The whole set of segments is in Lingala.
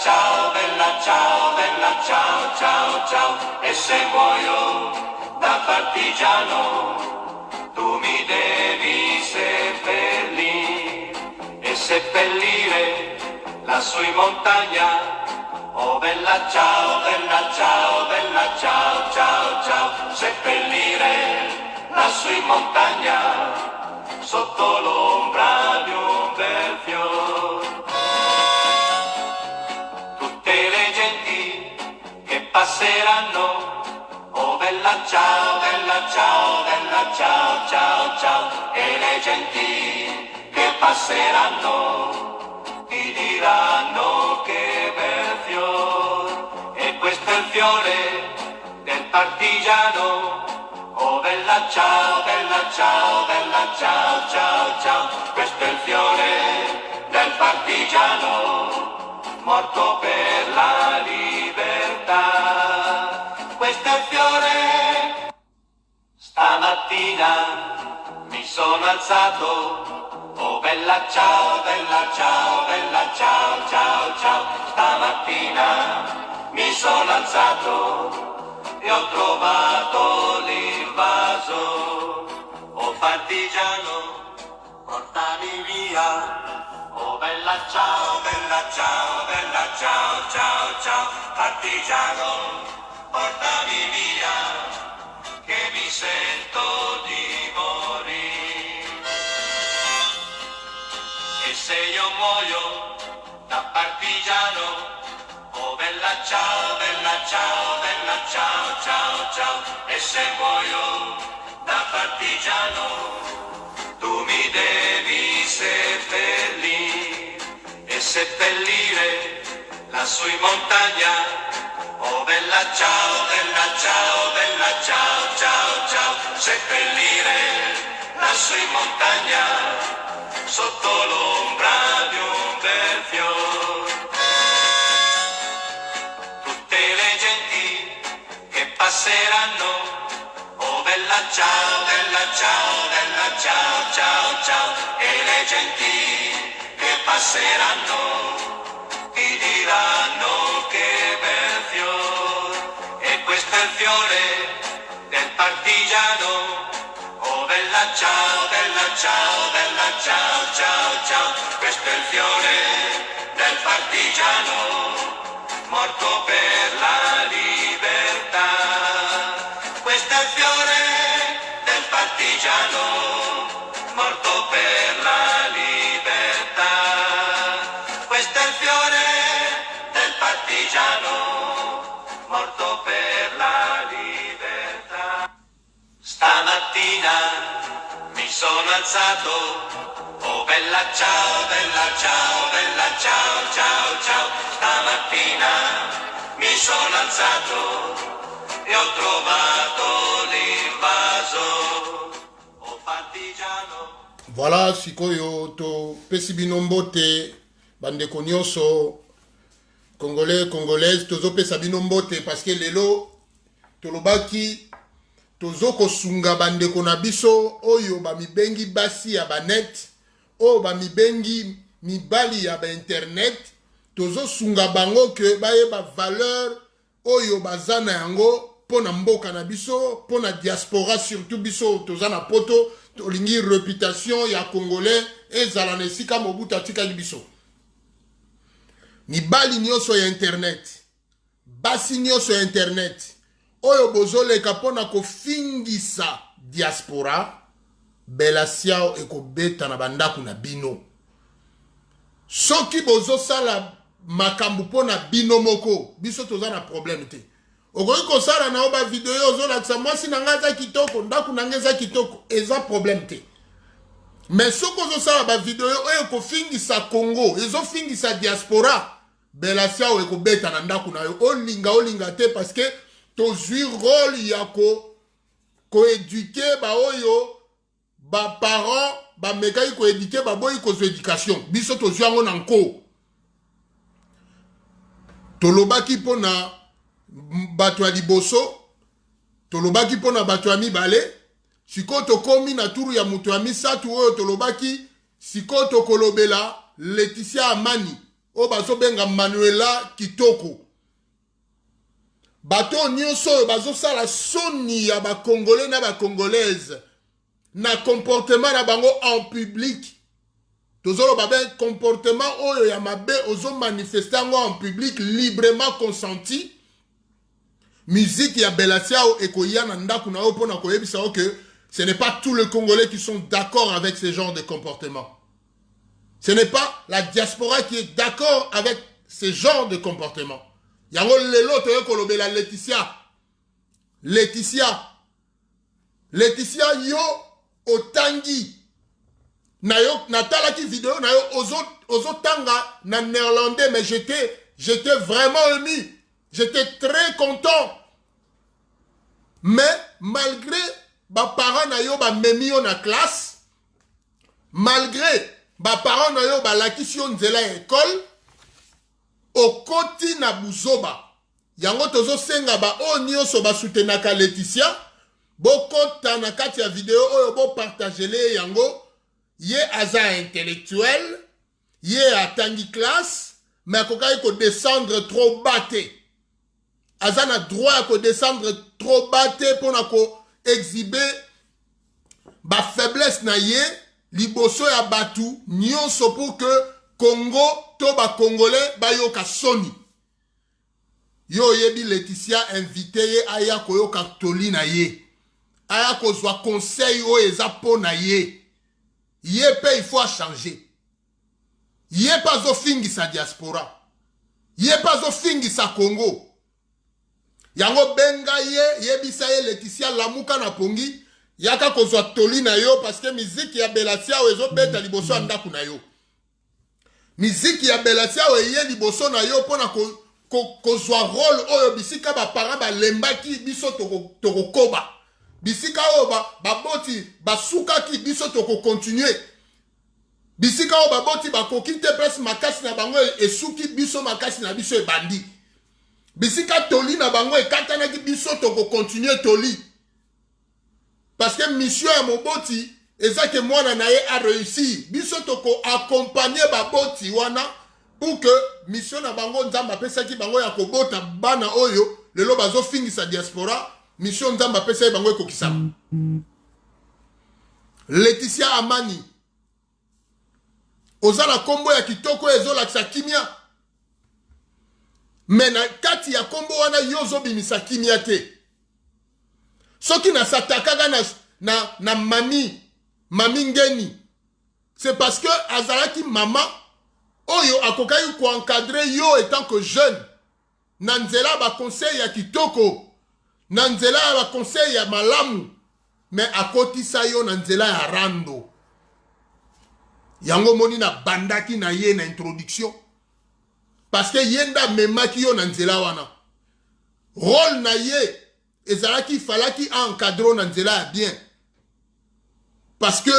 ciao, bella ciao, bella ciao, ciao, ciao. E se muoio da partigiano, tu mi devi seppellire e seppellire lassù in montagna. Oh bella ciao, bella ciao, bella ciao, ciao, ciao, seppellire lassù in montagna, sotto l'ombra di un bel fior. Tutte le genti che passeranno, oh bella ciao, bella ciao, bella ciao, ciao, ciao, e le genti che passeranno ti diranno che bel fior, e questo è il fiore del partigiano. Oh bella ciao, bella ciao, bella ciao, ciao, ciao, questo è il fiore del partigiano morto per la libertà. Questo è il fiore. Stamattina mi sono alzato, oh bella ciao, bella ciao, bella ciao, ciao, ciao. Stamattina mi sono alzato e ho trovato l'invaso. Oh partigiano, portami via. Oh bella ciao, bella ciao, bella ciao, ciao, ciao. Partigiano, portami via, che mi sento di morire. E se io muoio da partigiano, oh bella ciao, bella ciao, bella ciao, ciao, ciao. E se muoio da partigiano, tu mi devi seppellire e seppellire lassù in montagna. Oh bella ciao, bella ciao, bella ciao, ciao, ciao, seppellire lassù in montagna, sotto l'ombra di un bel fior. Tutte le genti che passeranno, oh bella ciao, bella ciao, bella ciao, ciao, ciao, e le genti che passeranno ti diranno che bel fior, e questo è il fiore del partigiano. Oh bella ciao, bella ciao, bella ciao, ciao, ciao, questo è il fiore del partigiano morto per la libertà. Questo è il fiore del partigiano morto per la libertà. Questo è il fiore del partigiano morto per la libertà. Stamattina mi sono alzato, oh bella ciao, bella ciao, bella ciao, ciao, ciao. Stamattina mi sono alzato e ho trovato l'invaso. Oh partigiano. Voilà, sikoyo topesi bino mbote bandeko nyonso congolais, congolaise, tozopesa bino mbote parce que lelo tolobaki tozokosunga bandeko na biso oyo bamibengi basi ya banet, oyo bamibengi mibali ya bainternet. Tozosunga bango ke bayeba valeur oyo baza na yango mpo na mboka na biso, mpo na diaspora, surtout biso toza na poto, tolingi réputation ya congolais ezala na esika Mobutu atikali biso. Mibali nyonso ya internet, basi nyonso ya internet oyo bozoleka mpona kofingisa diaspora, bela siao ekobeta na bandako na bino. Soki bozosala makambo mpona bino moko, biso toza na problème te. Okoki kosala na yo bavideo, ozolakisa mwasi na ngai aza kitoko, ndako na ngai eza kitoko, eza problème te. Mais soki ozosala bavideo oyo ekofingisa Congo, ezofingisa diaspora, bela siao ekobeta na ndako na yo, olinga olinga te, parce que tozwi rôle ya koéduquer baoyo baparent bamekaki koéduquer, baboyi kozwa éducation. Biso tozwi yango na nko. Tolobaki mpona bato ya liboso, tolobaki mpona bato ya mibale, sikoyo tokomi na tour ya moto ya misato oyo tolobaki. Sikoyo tokolobela Laetitia Amani. oyo bazobenga Manuela Kitoko. Bato oyo nyonso oyo bazosala soni ya bacongolais na bacongolaise na comportement na bango en public. Tozoloba be comportement oyo ya mabe ozomanifeste yango en public librement consenti. Musique ya Bella Ciao ekoya na ndako na yo mpona koyebisa yo que ce n'est pas tous les Congolais qui sont d'accord avec ce genre de comportement. Ce n'est pas la diaspora qui est d'accord avec ce genre de comportement. Yango lelo toye kolobela Laetitia. Laetitia. Laetitia yo otangi na yo, natalaki video na yo ozotanga na néerlandais, mais j'étais vraiment ému. J'étais très content. Mais malgré ba parents na yo ba memi yo na classe, malgré ba parents na yo balakisi yo nzela ya école, okoti na buzoba. Yango tozosenga ba oyo nyonso basoutenaka Laetitia, bokota na kati ya video oyo, bopartagele yango. Ye aza intellectuel, ye atangi classe, mais akokaki kodescendre trop bas te. Aza na droit ya kodescendre trop bas te mpona koexhiber bafaiblesse na ye liboso ya bato nyonso pour que Congo to bacongolais bayoka soni. Yo oyebi Laetitia, invité ye aya koyoka toli na ye, aya kozwa conseil oyo eza mpo na ye. Ye mpe il faut achanger. Ye mpe azofingisa diaspora, ye mpe azofingisa Congo. Yango benga ye, yebisa ye: Laetitia, lamuka na pongi, yaka kozwa toli na yo, parce que miziki ya Bella Ciao ezobeta liboso ya ndako na yo. Miziki ya Bella Ciao eye liboso na yo mpona kozwa rôle oyo bisika baparent balembaki, biso tokokoba. Bisika oyo baboti basukaki, biso tokocontinuer. Bisika oyo baboti bakoki te, place makasi na bango esuki, biso makasi na biso ebandi. Bisika toli na bango ekatanaki, biso tokocontinuer toli, parce que mission ya moboti eza ke mwana na ye aréussir. Biso tokoaccompagner baboti wana pour que mission na bango Nzambe apesaki bango ya kobota bana oyo lelo bazofingisa diaspora, mission Nzambe apesaki bango ekokisama. Laetitia Amani, oza na nkombo ya kitoko oyo ezolakisa kimia, mais na kati ya nkombo wana yo ozobimisa kimia te. Soki nasatakaka na mami Ngeni, c'est parce que azalaki mama oyo akokaki koencadrer yo étant que jeune na nzela ya baconseil ya kitoko, na nzela ya baconseil ya malamu, mais akotisa yo na nzela ya rando. Yango omoni nabandaki na ye na introduction, parce que ye nde amemaki yo na nzela wana. Rôle na ye ezalaki, falaki aencadrer na nzela ya bien, parce que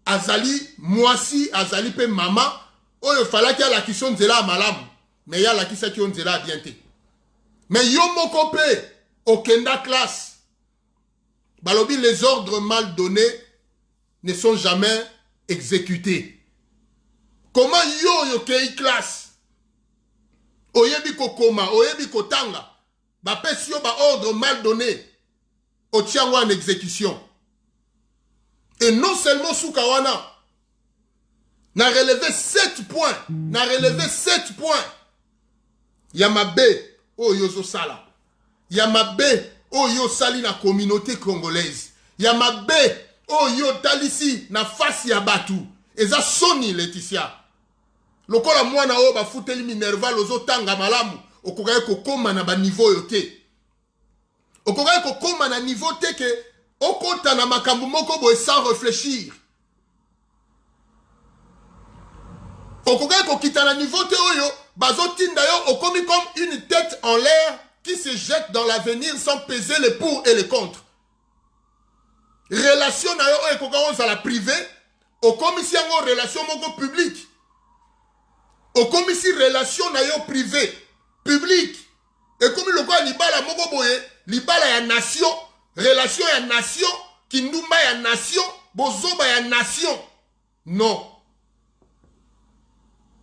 azali mwasi, azali mpe mama oyo falaki alakisi yo nzela ya malamu, mais ye alakisaki yo nzela ya bien te. Mais yo moko mpe okenda classe. Balobi les ordres mal donnés ne sont jamais exécutés. Comment yo oyo okei classe, oyebi kokoma, oyebi kotanga, bapesi yo baordre mal donné, otia yango en exécution? Et non seulement suka wana, na relevé 7 points, na relevé 7 points ya mabe oyo ozosala, ya mabe oyo osali na communauté congolaise, ya mabe oyo otalisi na face ya bato. Eza soni, Laetitia. Lokola mwana oyo bafuteli minerval, ozotanga malamu, okokaki kokóma na baniveau oyo te. Okokaki kokóma na niveau te ke okota na makambo moko boye sans réfléchir. Okokaki kokita na niveau te oyo bazotinda yo, okomi comme une tête en l'air qui se jette dans l'avenir sans peser les pour et les contre. Relation na yo oyo ekokaki kozala privé, okomisi yango relation moko publique. Okomisi relation na yo privé publique, ekomi lokola libala moko boye, libala ya nation, relation ya nation, kindumba ya nation, bozoba ya nation. Non.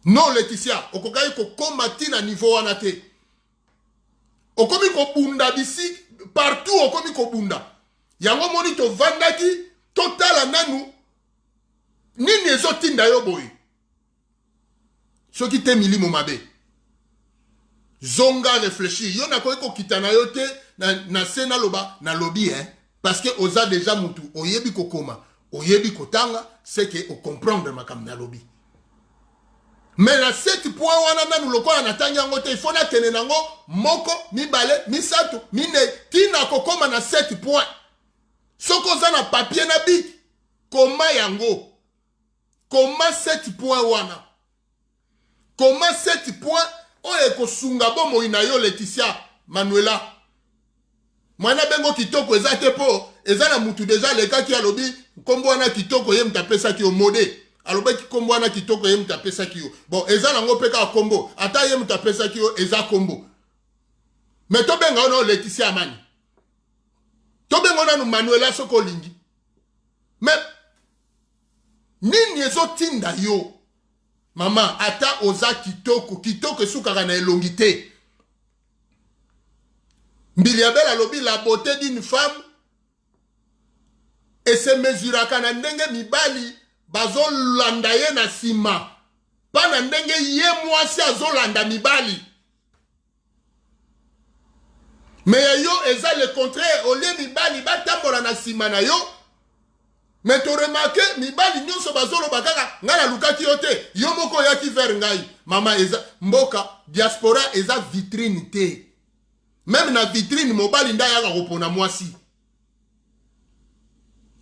Non, Laetitia, okokaki kokóma ti na niveau wana te. Okomi kobunda bisi partout, okomi kobunda yango. Moni, tovandaki, totala nanu nini ezotinda yo boye. Soki te milimo mabe, zonga, réfléchir. Yo, nakoki kokita na yo te na se naloba, nalobi, hein, parce que oza déjà mutu oyebi kokoma, oyebi kotanga, c'est que ocomprendre makambo nalobi. Mais na 7 point wana, nanu lokola natangi yango te, ifo nakende nango moko, mibale, misato, minei, ntina kokóma na 7 point. Soki oza na papier na bic, koma yango, koma 7 point wana, koma 7 point oyo ekosunga bomoi na yo. Leticia Manuela, mwana bengo kitoko eza te, mpo eza na mutu déjà alekaki, alobi nkombo wana kitoko, ye mutu apesaki yo mode. Alobaki nkombo wana kitoko, ye mutu apesaki yo. Bon, eza nango mpe kaka nkombo, ata ye mutu apesaki yo, eza nkombo. Mais tobenga yo nano Leticia Amani, tobenga yo nanu Manuela soki olingi. Mais nini ezotinda yo, mama? Ata oza kitoko, kitoko esukaka na elongi te. Mbili Abel alobi: la beauté d'une femme esemesuraka na ndenge mibali bazolanda ye na nsima, mpa na ndenge ye mwasi azolanda mibali. Mais ya yo eza le contraire. Olie mibali batambola na nsima na yo. Mais toremarquer, mibali nyonso bazoloba kaka: ngai nalukaki yo te, yo moko oyaki vers ngai. Mama, eza mboka diaspora, eza vitrine te. Même na vitrine, mobali nde ayaka kopona mwasi.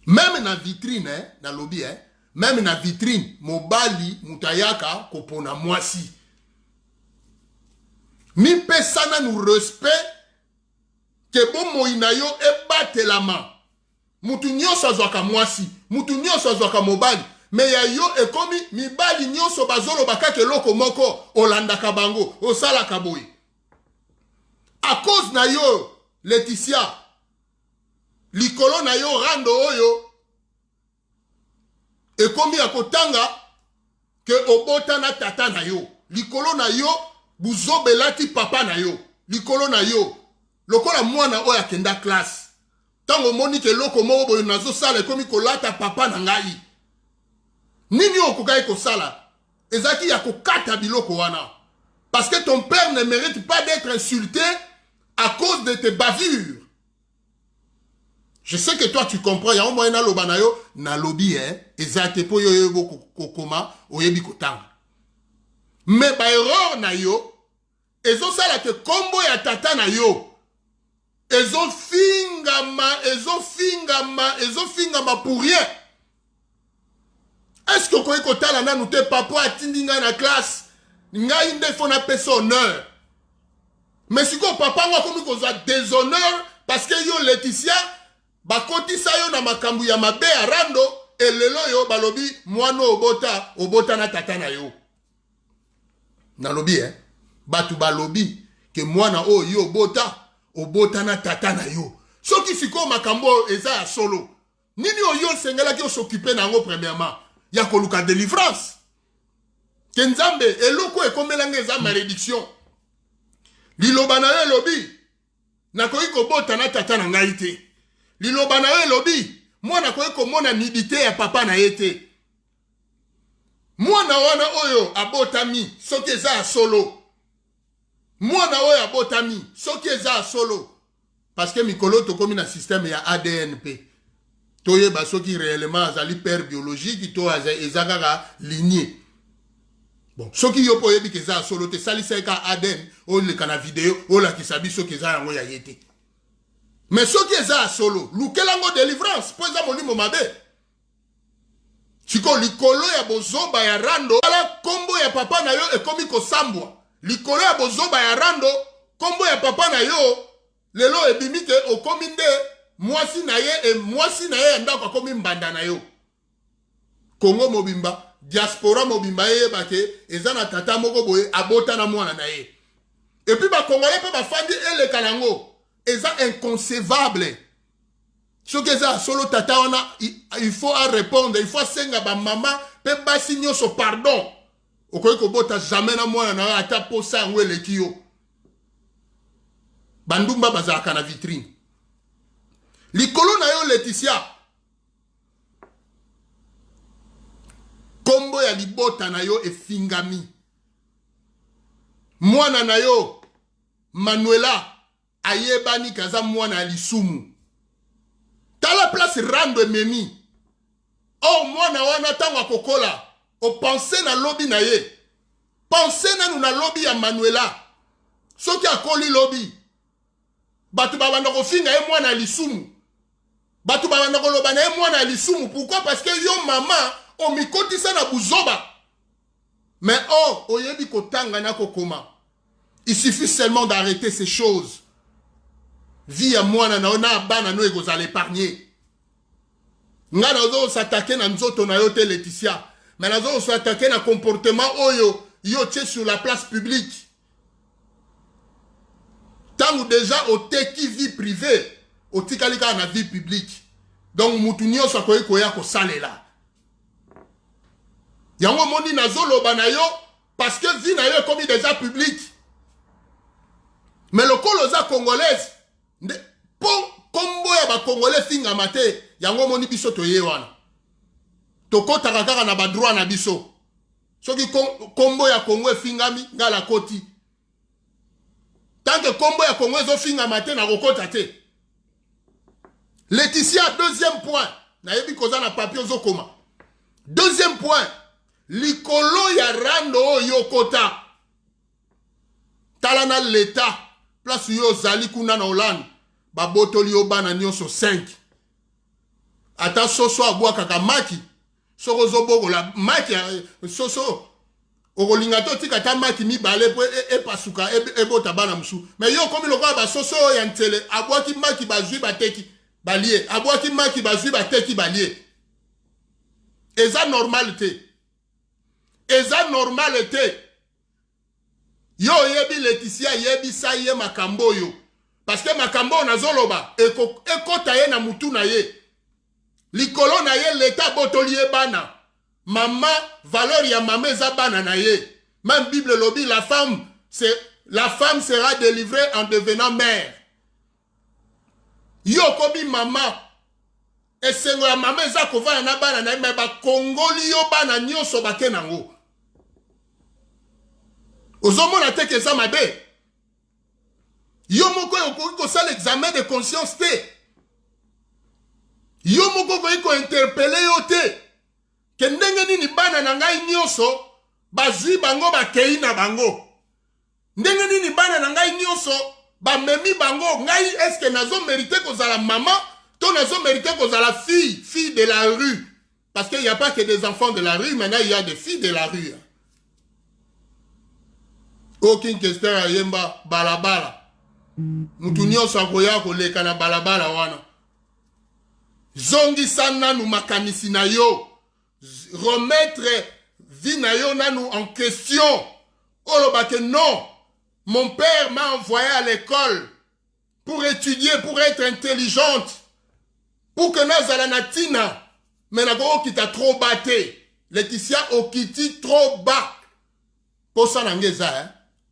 Même na vitrine, eh, nalobi, eh, même na vitrine, mobali moto ayaka kopona mwasi. Mipesa nanu respect, ke bomoi na yo ebatelama. Mutu nyonso azwaka mwasi, mutu nyonso azwaka mobali. Mais ya yo ekomi mibali nyonso bazoloba kaka eloko moko, olandaka bango, osalaka boye. À cause na yo, Leticia, likolo na yo, rando oyo ekomi ya kotanga ke obota na tata na yo. Likolo na yo, buzoba elati papa na yo. Likolo na yo, lokola mwana oyo akenda classe, ntango omoni ke eloko moko boye nazosala ekomi kolata papa na ngai, nini oyo okokaki kosala ezalaki ya kokata biloko wana, parce que ton père ne mérite pas d'être insulté à cause de tes bavures. Je sais que toi, tu comprends. Yango moye naloba na yo, nalobi, eh, eza te mpo yo oyebi kokoma, oyebi kotanga. Mais baerreur na yo ezosala ke nkombo ya tata na yo ezofingama, ezofingama, ezofingama pour rien. Est ce que okoki kotala nanu te? Papa atindi ngai na classe, ngai nde faut napesa honneur. Mais sikoyo papa ngo akomi kozwa déshonneur parce que yo, Leticia, bakotisa yo na makambo ya mabe ya rando. Elelo oyo balobi mwana obota, obota na tata na yo. Nalobi, eh? Bato balobi ke mwana oyo yo obota, obota na tata na yo. Soki sikoyo makambo oyo eza ya solo, nini oyo osengelaki os'occuper na yango? Premièrement, ya koluka délivrance, ke Nzambe, eloko ekomelanga eza malédiction. Liloba na yo elobi nakoki kobota na tata na ngai te. Liloba na yo elobi mwana akoki komona nudité ya papa na ye te. Mwana wana oyo abotami, soki eza ya solo, mwana oyo abotami, soki eza ya solo, parce que mikolo tokomi na système ya ADN mpe toyeba soki réellement azali père biologique to eza kaka lignée. Bon, soki yo mpo oyebi ke eza ya solo te, salisa ye kaka ADN, oleka na video, olakisa biso ke eza yango ya ye te. Mais soki eza ya solo, lukelango délivrance, mpo eza molimo mabe. Sikoyo, likolo ya bozoba ya rando, ala nkombo ya papa na yo ekomi kosambwa. Likolo ya bozoba ya rando, nkombo ya papa na yo lelo ebimi te. Okomi nde mwasi na ye, e mwasi na ye ya ndako akomi mbanda na yo. Kongo mobimba, diaspora mobimba eyeba ke eza na tata moko boye abota na mwana na ye. Et puis bakongolais mpe bafandi, eleka nango, eza inconcevable. Soki eza ya solo, tata wana, il faut arépondre, il faut asenga bamama mpe basi nyonso pardon. Okoki kobota jamais na mwana na yo ata posa yango eleki yo. Bandumba bazalaka na vitrine. Likolo na yo Laetitia, kombo ya libota na yo efingami. Mwana na yo Manuela ayebani ke aza mwana ya lisumu. Tala place rando ememi. Or mwana wana ntango akokola, opense na lobi na ye. Pense nanu na lobi ya Manuela. Soki akoli lobi, bato babanda kofinga ye mwana ya lisumu. Bato babanda koloba na ye mwana ya lisumu. Pourquoi? Parce que yo mama omikotisa na buzoba. Mais or oyebi kotanga na kokoma. Il suffit seulement d'arrêter ces choses. Vie ya mwana na yo na bana no ekozala épargné. Nga nazo s'attaquer na nzoto na yo te Laetitia, mais nazo s'attaquer na comportement oyo yo tie sur la place publique. Tango déjà oteki vie privée, otikali kaka na vie publique. Donc mutu nyonso akoki koya kosalela. Yango omoni nazoloba na yo parce que vie na yo ekomi déjà publique. Mais lokola oza congolaise nde po kombo ya ba congolais fingama te, yango omoni biso toye wana. Tokotaka kaka na ba droit na biso. Soki kombo ya Congo efingami, ngai nakoti. Tant que kombo ya Congo ezofingama te, nakokota te. Laetitia, deuxième point. Nayebi koza na papier ozokoma. Deuxième point. Likolo ya rando oyo okota. Tala na l'État, place yo ozali kuna na Hollande, babotoli yo bana nyonso 5. Ata soso abwakaka maki, soki ozobokola maki soso okolinga te otika ata maki mibale mpo epasuka ebota bana mosusu. Mais yo okomi lokola basoso oyo ya ntsele, abwaki maki bazwi bateki balie, abwaki maki bazwi bateki balie. Eza normal te, eza normal te. Yo oyebi Laetitia, yebisa ye makambo oyo, parce que makambo oyo nazoloba ekota ye na mutu na ye. Likolo na ye leta abotoli ye bana. Mama, valeur ya mama eza bana na ye. Même Bible lobi la femme, c'est, la femme sera délivrée en devenant mère. Yo okomi mama, esengo ya mama eza kovanda na bana na ye, mais bakongoli yo bana nyonso bake nango. Ozomona te ke eza mabe? Yo moko okoki kosala examen de conscience te. Yo moko okoki kointerpele yo te ke ndenge nini bana na ngai nyonso bazwi bango bakei na bango. Ndenge nini bana na ngai nyonso bamemi bango, ngai est-ce que nazo mériter kozala mama to nazo mériter kozala fille, fille de la rue? Parce qu'il n'y a pas que des enfants de la rue, maintenant il y a des filles de la rue. Oyo King Kester ayemba balabala. Mutu nyonso akoya koleka na balabala wana. Zongisa nanu makanisi na yo. Remettre vie na yo nanu en question. Oloba que non, mon père m'a envoyé à l'école pour étudier, pour être intelligente, pour que nazala na tina, mais nakokita trop bas te. Laetitia okiti trop bas. Posa na nge eza, hein?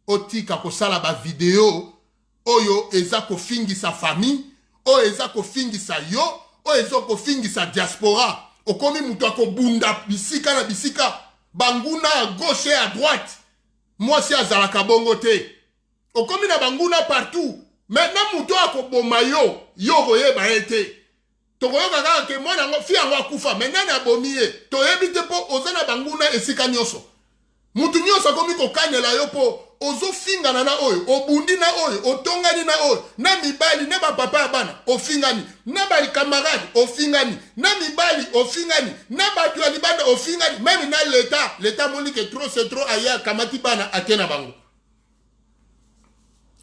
Otika kosala ba video oyo eza kofingisa famille, oyo eza kofingisa yo, oyo eza kofingisa diaspora. Okomi mutu akobunda bisika na bisika, banguna à gauche et à droite. Mwasi azalaka bongo te. Okomi na banguna partout. Maintenant mutu akoboma yo, yo okoyeba ye te. Tokoyoka kaka ke mwana yango, fille yango akufa, mais nani abomi ye? Toyebi te po oza na banguna esika nyonso. Mutu nyonso akomi kokanela yo po ozofingana na oyo, obundi na oyo, otongani na oyo, na mibali, na bapapa ya bana, ofingani, na ba camarade, ofingani, na mibali, ofingani, na bato ya libanda, ofingani, meme na l'État. L'État amoni ke trop c'est trop, aye akamati bana ake na bango.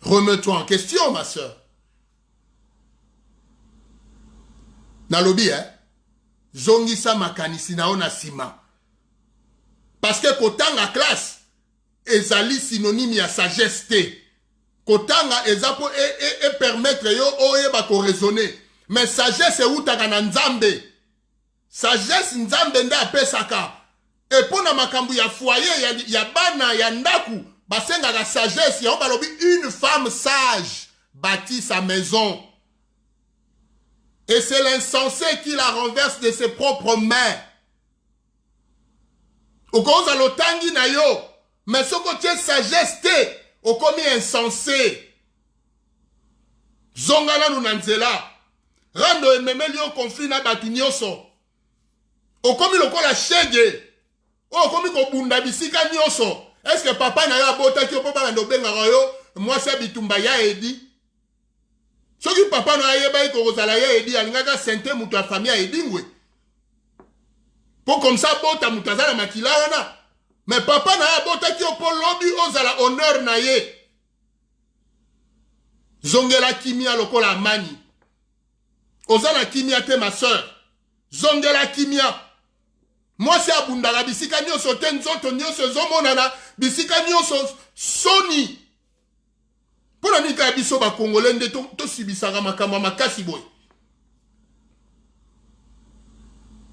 Remets-toi en question, ma sœur. Nalobi, hein? Zongisa makanisi na yo na sima. Parce que kotanga classe ezali synonyme ya sagesse te. Kotanga eza po e permettre yo oyeba ko raisonner. Mais sagesse eutaka na Nzambe. Sagesse Nzambe nde apesaka. Et mpo na makambo ya foyer, ya bana, ya ndako, basengaka sagesse. Yango balobi: une femme sage bâtit sa maison et c'est l'insensé qui la renverse de ses propres mains. Okozala otangi na yo, mais soki otie sagesse te, okomi insensé. Zonga nanu na nzela. Rando ememeli yo conflit na bato nyonso. Okomi lokola shege oyo okomi kobunda bisika nyonso. Est-ce papa na yo abotaki yo mpo babanda obengaka yo mwasi ya bitumba ya edi? Soki papa na yo ayebaki kokozala ya edi, alingaki asente moto ya famille ya Edingwe mpo comme ça abota moto aza na makila wana. Mais papa na yo abotaki yo mpo lobi ozala honneur na ye. Zongela kimia lokola Amani. Oza na kimia te, ma sœur. Zongela kimia. Mwasi abundaka bisika nyonso te. Nzoto nyonso ezomonana bisika nyonso, soni. Mpo na nini kaka biso bakongole nde tosibisaka makambo ya makasi boye?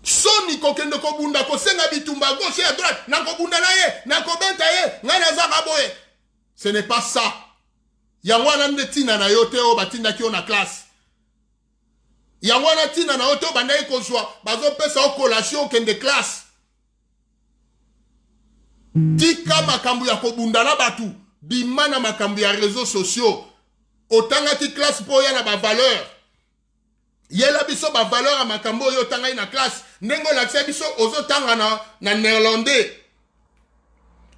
Soni kokende kobunda, kosenga bitumba gauche ya droite, nakobunda na ye, nakobeta ye, ngai nazaka boye. Ce n'est pas ça. Yango wana nde ntina na yo te oyo batindaki yo na classe. Yango wana ntina na yo te obandaki kozwa, bazopesa yo collation, okende classe. Tika makambo ya kobunda na bato, bima na makambo ya réseaux sociaux. Otangaki classe mpo oya na bavaleur. Yela biso bavaleur ya makambo oyo otangaki na classe, ndenge olakisa biso ozotanga na néerlandais.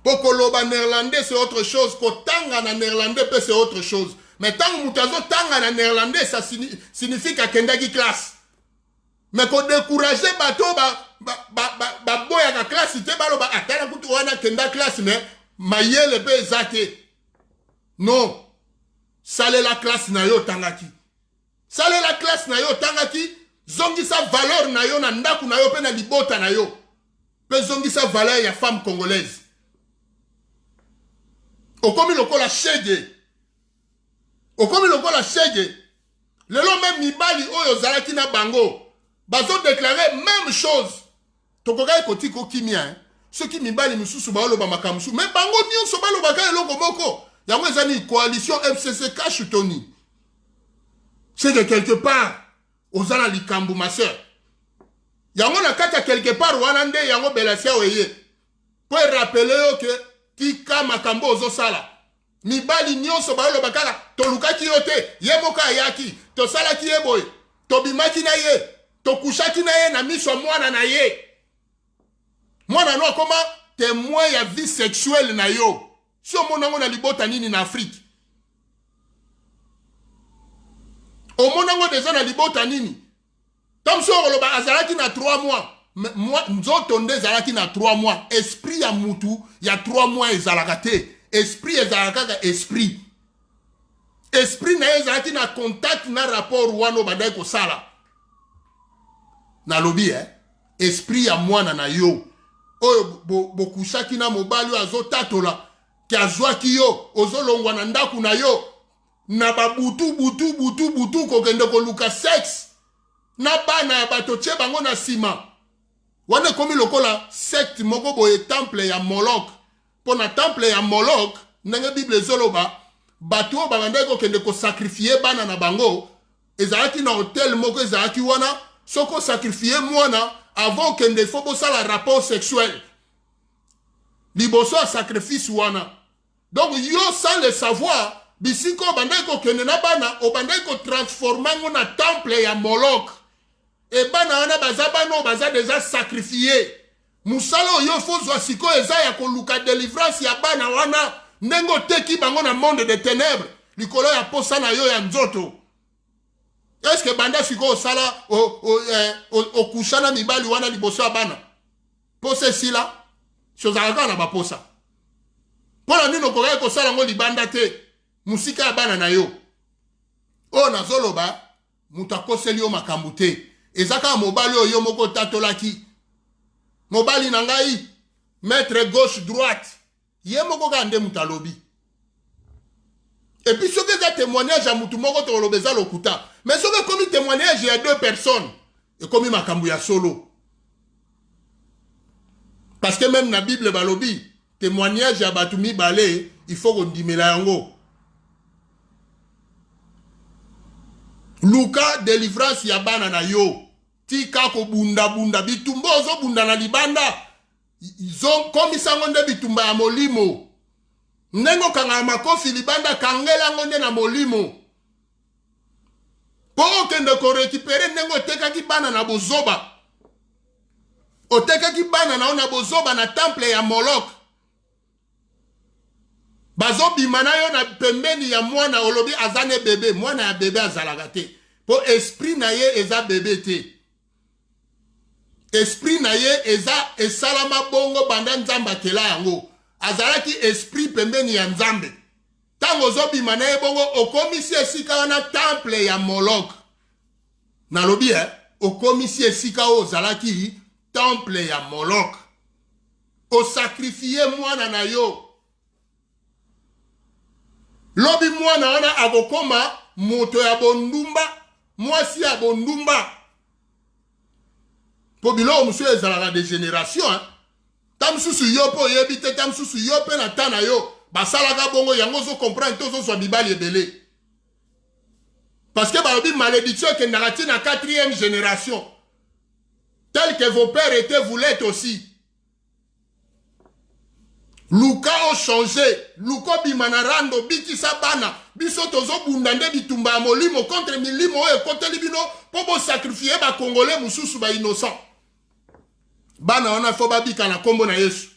Mpo koloba néerlandais, c'est autre chose, kotanga na néerlandais mpe c'est autre chose. Mais ntango moto azotanga na néerlandais, ça signifie akendaki classe. Mais kodécourager bato baboyaka classe te, baloba atala kutu wana akenda classe, mais mayele mpe eza te. Non, salela classe na yo otangaki, salela classe na yo otangaki. Zongisa valeur na yo na ndako na yo mpe na libota na yo, mpe zongisa valeur ya femme congolaise. Okomi lokola shege, okomi lokola shege. Lelo même mibali oyo ozalaki na bango bazodéclarer même chose. Tokokaki kotika okimia soki mibali mosusu baoloba makambo mosusu, mais bango nyonso balobaka eloko moko. Yango eza nini? Coalition FCC CACH toni? C'est que quelque part oza na likambo, ma sœur. Yango na kati ya quelque part wana nde yango Belasia eye mpo erappeler yo ke tika makambo ozosala. Mibali nyonso baoloba kaka: tolukaki yo te, ye moko ayaki, tosalaki ye boye, tobimaki na ye, tokushaki na ye na miso ya mwana na ye. Mwana no akoma témoin ya vie sexuelle na yo. Si omona yango na libota nini na Afrique? Omona yango deja na libota nini? Ntango soki okoloba azalaki na 3 mois, nzoto nde ezalaki na 3 mois. Esprit ya mutu ya 3 mois ezalaka te. Esprit ezalaka kaka esprit. Esprit na ye ezalaki na contact na rapport wana obandaki kosala. Nalobi, esprit ya mwana na yo oyo bokushaki na mobali oyo azotatola ke azwaki yo, ozolongwa na ndako na yo na babutu butu butu butu kokende koluka sexe na bana ya bato, tie bango na nsima wana. Ekomi lokola secte moko boye, temple ya Molok. Mpo na temple ya Molok, ndenge Bible ezoloba, bato oyo babandaki kokende kosacrifier bana na bango, ezalaki na autel moko ezalaki wana. Soki osacrifier mwana, avant okende, faut bosala rapport sexuel liboso ya sacrifice wana. Donc yo, sans le savoir, bisika obandaki kokende na bana, obandaki kotransformer yango na temple ya Molok. E bana wana baza bana oyo baza déjà sacrifié. Mosala oyo faut zwa sikoyo eza ya koluka délivrance ya bana wana, ndenge oteki bango na monde de ténèbres likolo ya posa na yo ya nzoto. Est-ce banda sikoyo osala okusha na mibali wana liboso ya bana, posa esila? Si ozalaka kaka na baposa, mpo na nini okokaki kosala yango libanda te, mosika ya bana na yo? Oyo nazoloba, moto akoseli yo makambo te. Eza kaka mobali oyo yo moko otatolaki: mobali na ngai, maître gauche droite. Ye moko kaka nde moto alobi. Et puis soki eza témoignage ya motu moko, tokoloba eza lokuta. Mais soki ekomi témoignage ya deux personnes, ekomi makambo ya solo. Parce que même na Bible balobi témoignage ya bato mibale il faut kondimela yango. Luka delivrance ya bana na yo. Tika kobundabunda bitumba ozobunda na libanda, komisa yango nde bitumba ya molimo. Ndenge okangaka makofi libanda, kangela yango nde na molimo mpo okende korekipere ndenge otekaki bana na bozoba. Otekaki bana na yo na bozoba na temple ya Molok. Bazobima na yo na pembeni ya mwana, olobi aza ne bebe. Mwana ya bebe azalaka te, mpo esprit na ye eza bebe te. Esprit na ye eza esalama bongo banda Nzambe akela yango. Azalaki esprit pembeni ya Nzambe. Ntango ozobima na ye bongo, okomisi esika wana temple ya Molok. Nalobi okomisi esika oyo ozalaki temple ya Molok. Osakrifie mwana na yo. Lobi mwana wana akokoma moto ya bondumba, mwasi ya bondumba. Po biloko mosusu ezalaka de génération, hein? Ta mosusu yo mpe oyebi te, ta mosusu yo mpe na ta na yo basalaka bongo, yango ozo comprendre te, ozozwa mibali ebele. Parce que balobi malédiction ekendaka ti na 4e génération. Tel que vos pères étaient, vous l'êtes aussi. Luka ochanger, luka obima na rando, bikisa bana. Biso tozobunda nde bitumba ya molimo contre milimo oyo ekoteli bino mpo bosakrifie ba Congolais mosusu ba innocent. Bana wana fo babika na kombo na Yesu.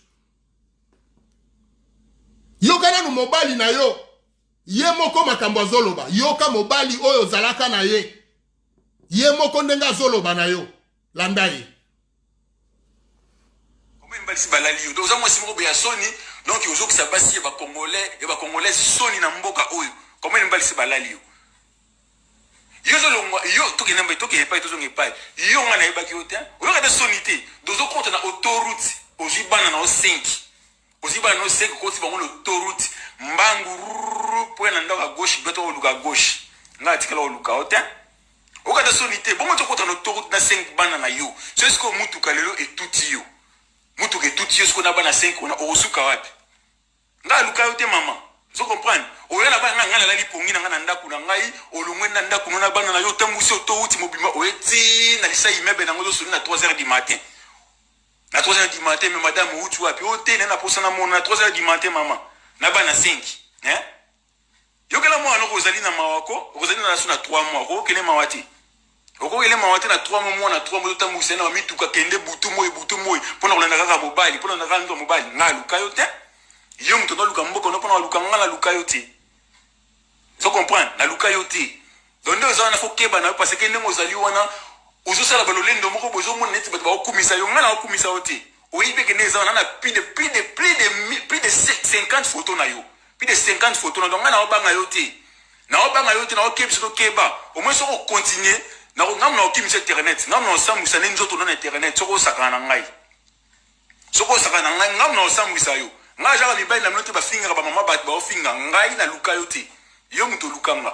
Yoka nanu mobali na yo ye moko makambo azoloba. Yoka mobali oyo ozalaka na ye, ye moko ndenge azoloba na yo. Landa ye. Combien mibali si balali yo? Donc oza mwasi moko boye ya soni, donc ozokisa basi ya ba Congolais, ya ba Congolais soni na mboka oyo. Combien mibali si balali yo? Yo ozolongwa, yo tokende mbe, tokende epai, tozonga epai. Yo nga nayebaki yo te. Oyoka te soni te. Donc ozokota na autoroute, ozwi bana na yo 5. Ozwi bana na yo 5, okoti bango na autoroute, mbangu rrrr, mpo ya na ndako ya gauche, droite, oluka gauche. Nga natikala koluka yo te. Oyoka te soni te. Bongo tokota na autoroute na 5 bana na yo. Soki sikoyo mutuka lelo etuti yo. Mutuka etuti yo sikoyo na bana 5 wana, okosuka wapi? Nga aluka yo te mama. Ozo comprendre? Oya na bana nga nalali pongi na nga na ndako na ngai, olongwe na ndako na bana na yo, otambusi autoroute mobimba, oye ti na lisa immeuble nango ozosoli na 3 heures du matin. Na 3 heures du matin, mais madame outi wapi? O te na posa na mona na 3 heures du matin mama. Na bana 5. Hein? Yokela mwana noko ozali na mawa ko, ozali na naso na 3 mois, okokele mawa te. Okokele mawa te na 3 mois, mwana 3 mois otambwisa na mituka kende butu moi butu moi pona kolanda kaka mobali, pona kolanda kaka mobali. Nga luka yo te. Yo moto naluka mboka no pona luka nga na luka yo te. Zo comprendre? Na luka yo te. Donc nde oza wana faut keba na yo parce que ndenge ozali wana ozosala balolendo moko boye ozomona neti bato bakokumisa yo. Nga na kokumisa yo te. Oyebi ke nde eza wana na plus de 50 photos na yo. Plus de 50 photos na donc nga na obanga yo te. Na obanga yo te, na okebisa to keba. Au moins soko continuer na ko ngamu na okimisa internet, ngamu na osambwisa nde nzoto na internet soko osakana na ngai. Soko osakana na ngai, ngamu na osambwisa yo. Ngai azaka mibali na bino te bafingaka ba mama bato baofinga ngai na luka yo te. Yo moto oluka nga.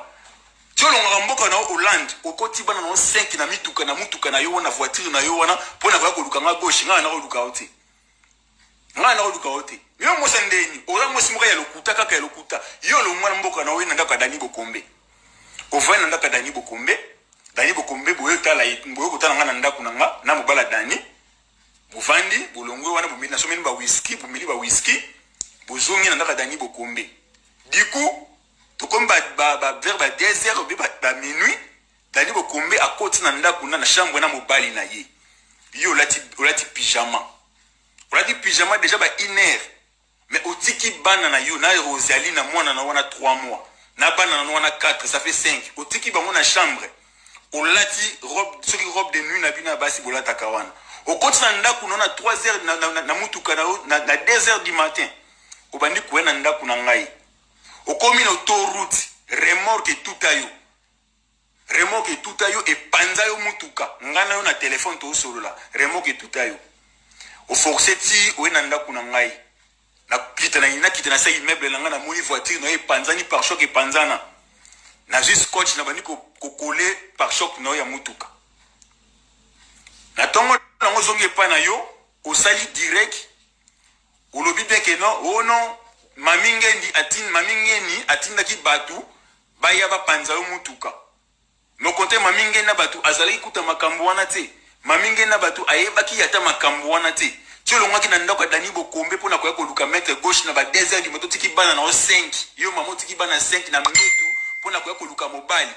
Ti olongaka mboka na yo Hollande, okoti bana na yo 5 na mituka na mutuka na yo wana voiture na yo wana mpo na koya koluka nga gauche, ngai na koluka yo te. Ngai na koluka yo te. Yo mwasi ya ndeni, oza mwasi moko ya lokuta kaka ya lokuta. Yo olongwa na mboka na yo na ndako ya Dani Bokombe. Ovandi na ndako ya Dani Bokombe. Dani Bokombe boye tala boye kotala nga na ndako na nga na mobala Dani. Bovandi bolongwe wana bomeli nasomeli ba whisky, bomeli ba whisky, bozongi na ndako ya Dani Bokombe. Du coup, tokomi ba, ba, ba vers ba 2 heures ou ba, ba minuit, Dani Bokombe akoti na ndako na na chambre na mobali na ye. Yo olati olati pyjama. Olati pyjama déjà ba 1 heure. Mais otiki bana na yo na Rosalie na mwana na wana 3 mois. Na bana na wana 4, ça fait 5. Otiki bango na chambre. Olati robe soki robe de nuit na bino ya basi bolataka wana. Okoti na ndako na na 3 heures na, na, na, na mutuka na yo na, na 2 heures du matin. Obandi koya na ndako na ngai. Okomi na autoroute, remorque etuta yo. Remorque etuta yo, epanza yo mutuka. Ngai na yo na telefone tosolola. Remorque etuta yo. Oforce ti oye na ndako na ngai. Nakita na nakita na sa immeuble na ngai, namoni voiture na yo epanzani, pare-choc epanzana. Nazwi scotch na bandi kokole pare-choc na yo ya mutuka. Na ntongo nango ozongi epai na yo, osali direct. Olobi bien que non, oh non, Mami Ngendi atin, Mami Ngeni atindaki batu baya bapanza yo mutuka. Mais au contraire Mami Ngeni na batu azalaki kuta makambo wana te. Mami Ngeni na batu ayebaki ata makambo wana te. Ti olongwaki na ndako ya Dani Bokombe mpo na koya koluka maître gauche na ba 2 heures du matin otiki bana na yo 5. Yo mama otiki bana 5 na mbetu mpo na koya koluka mobali.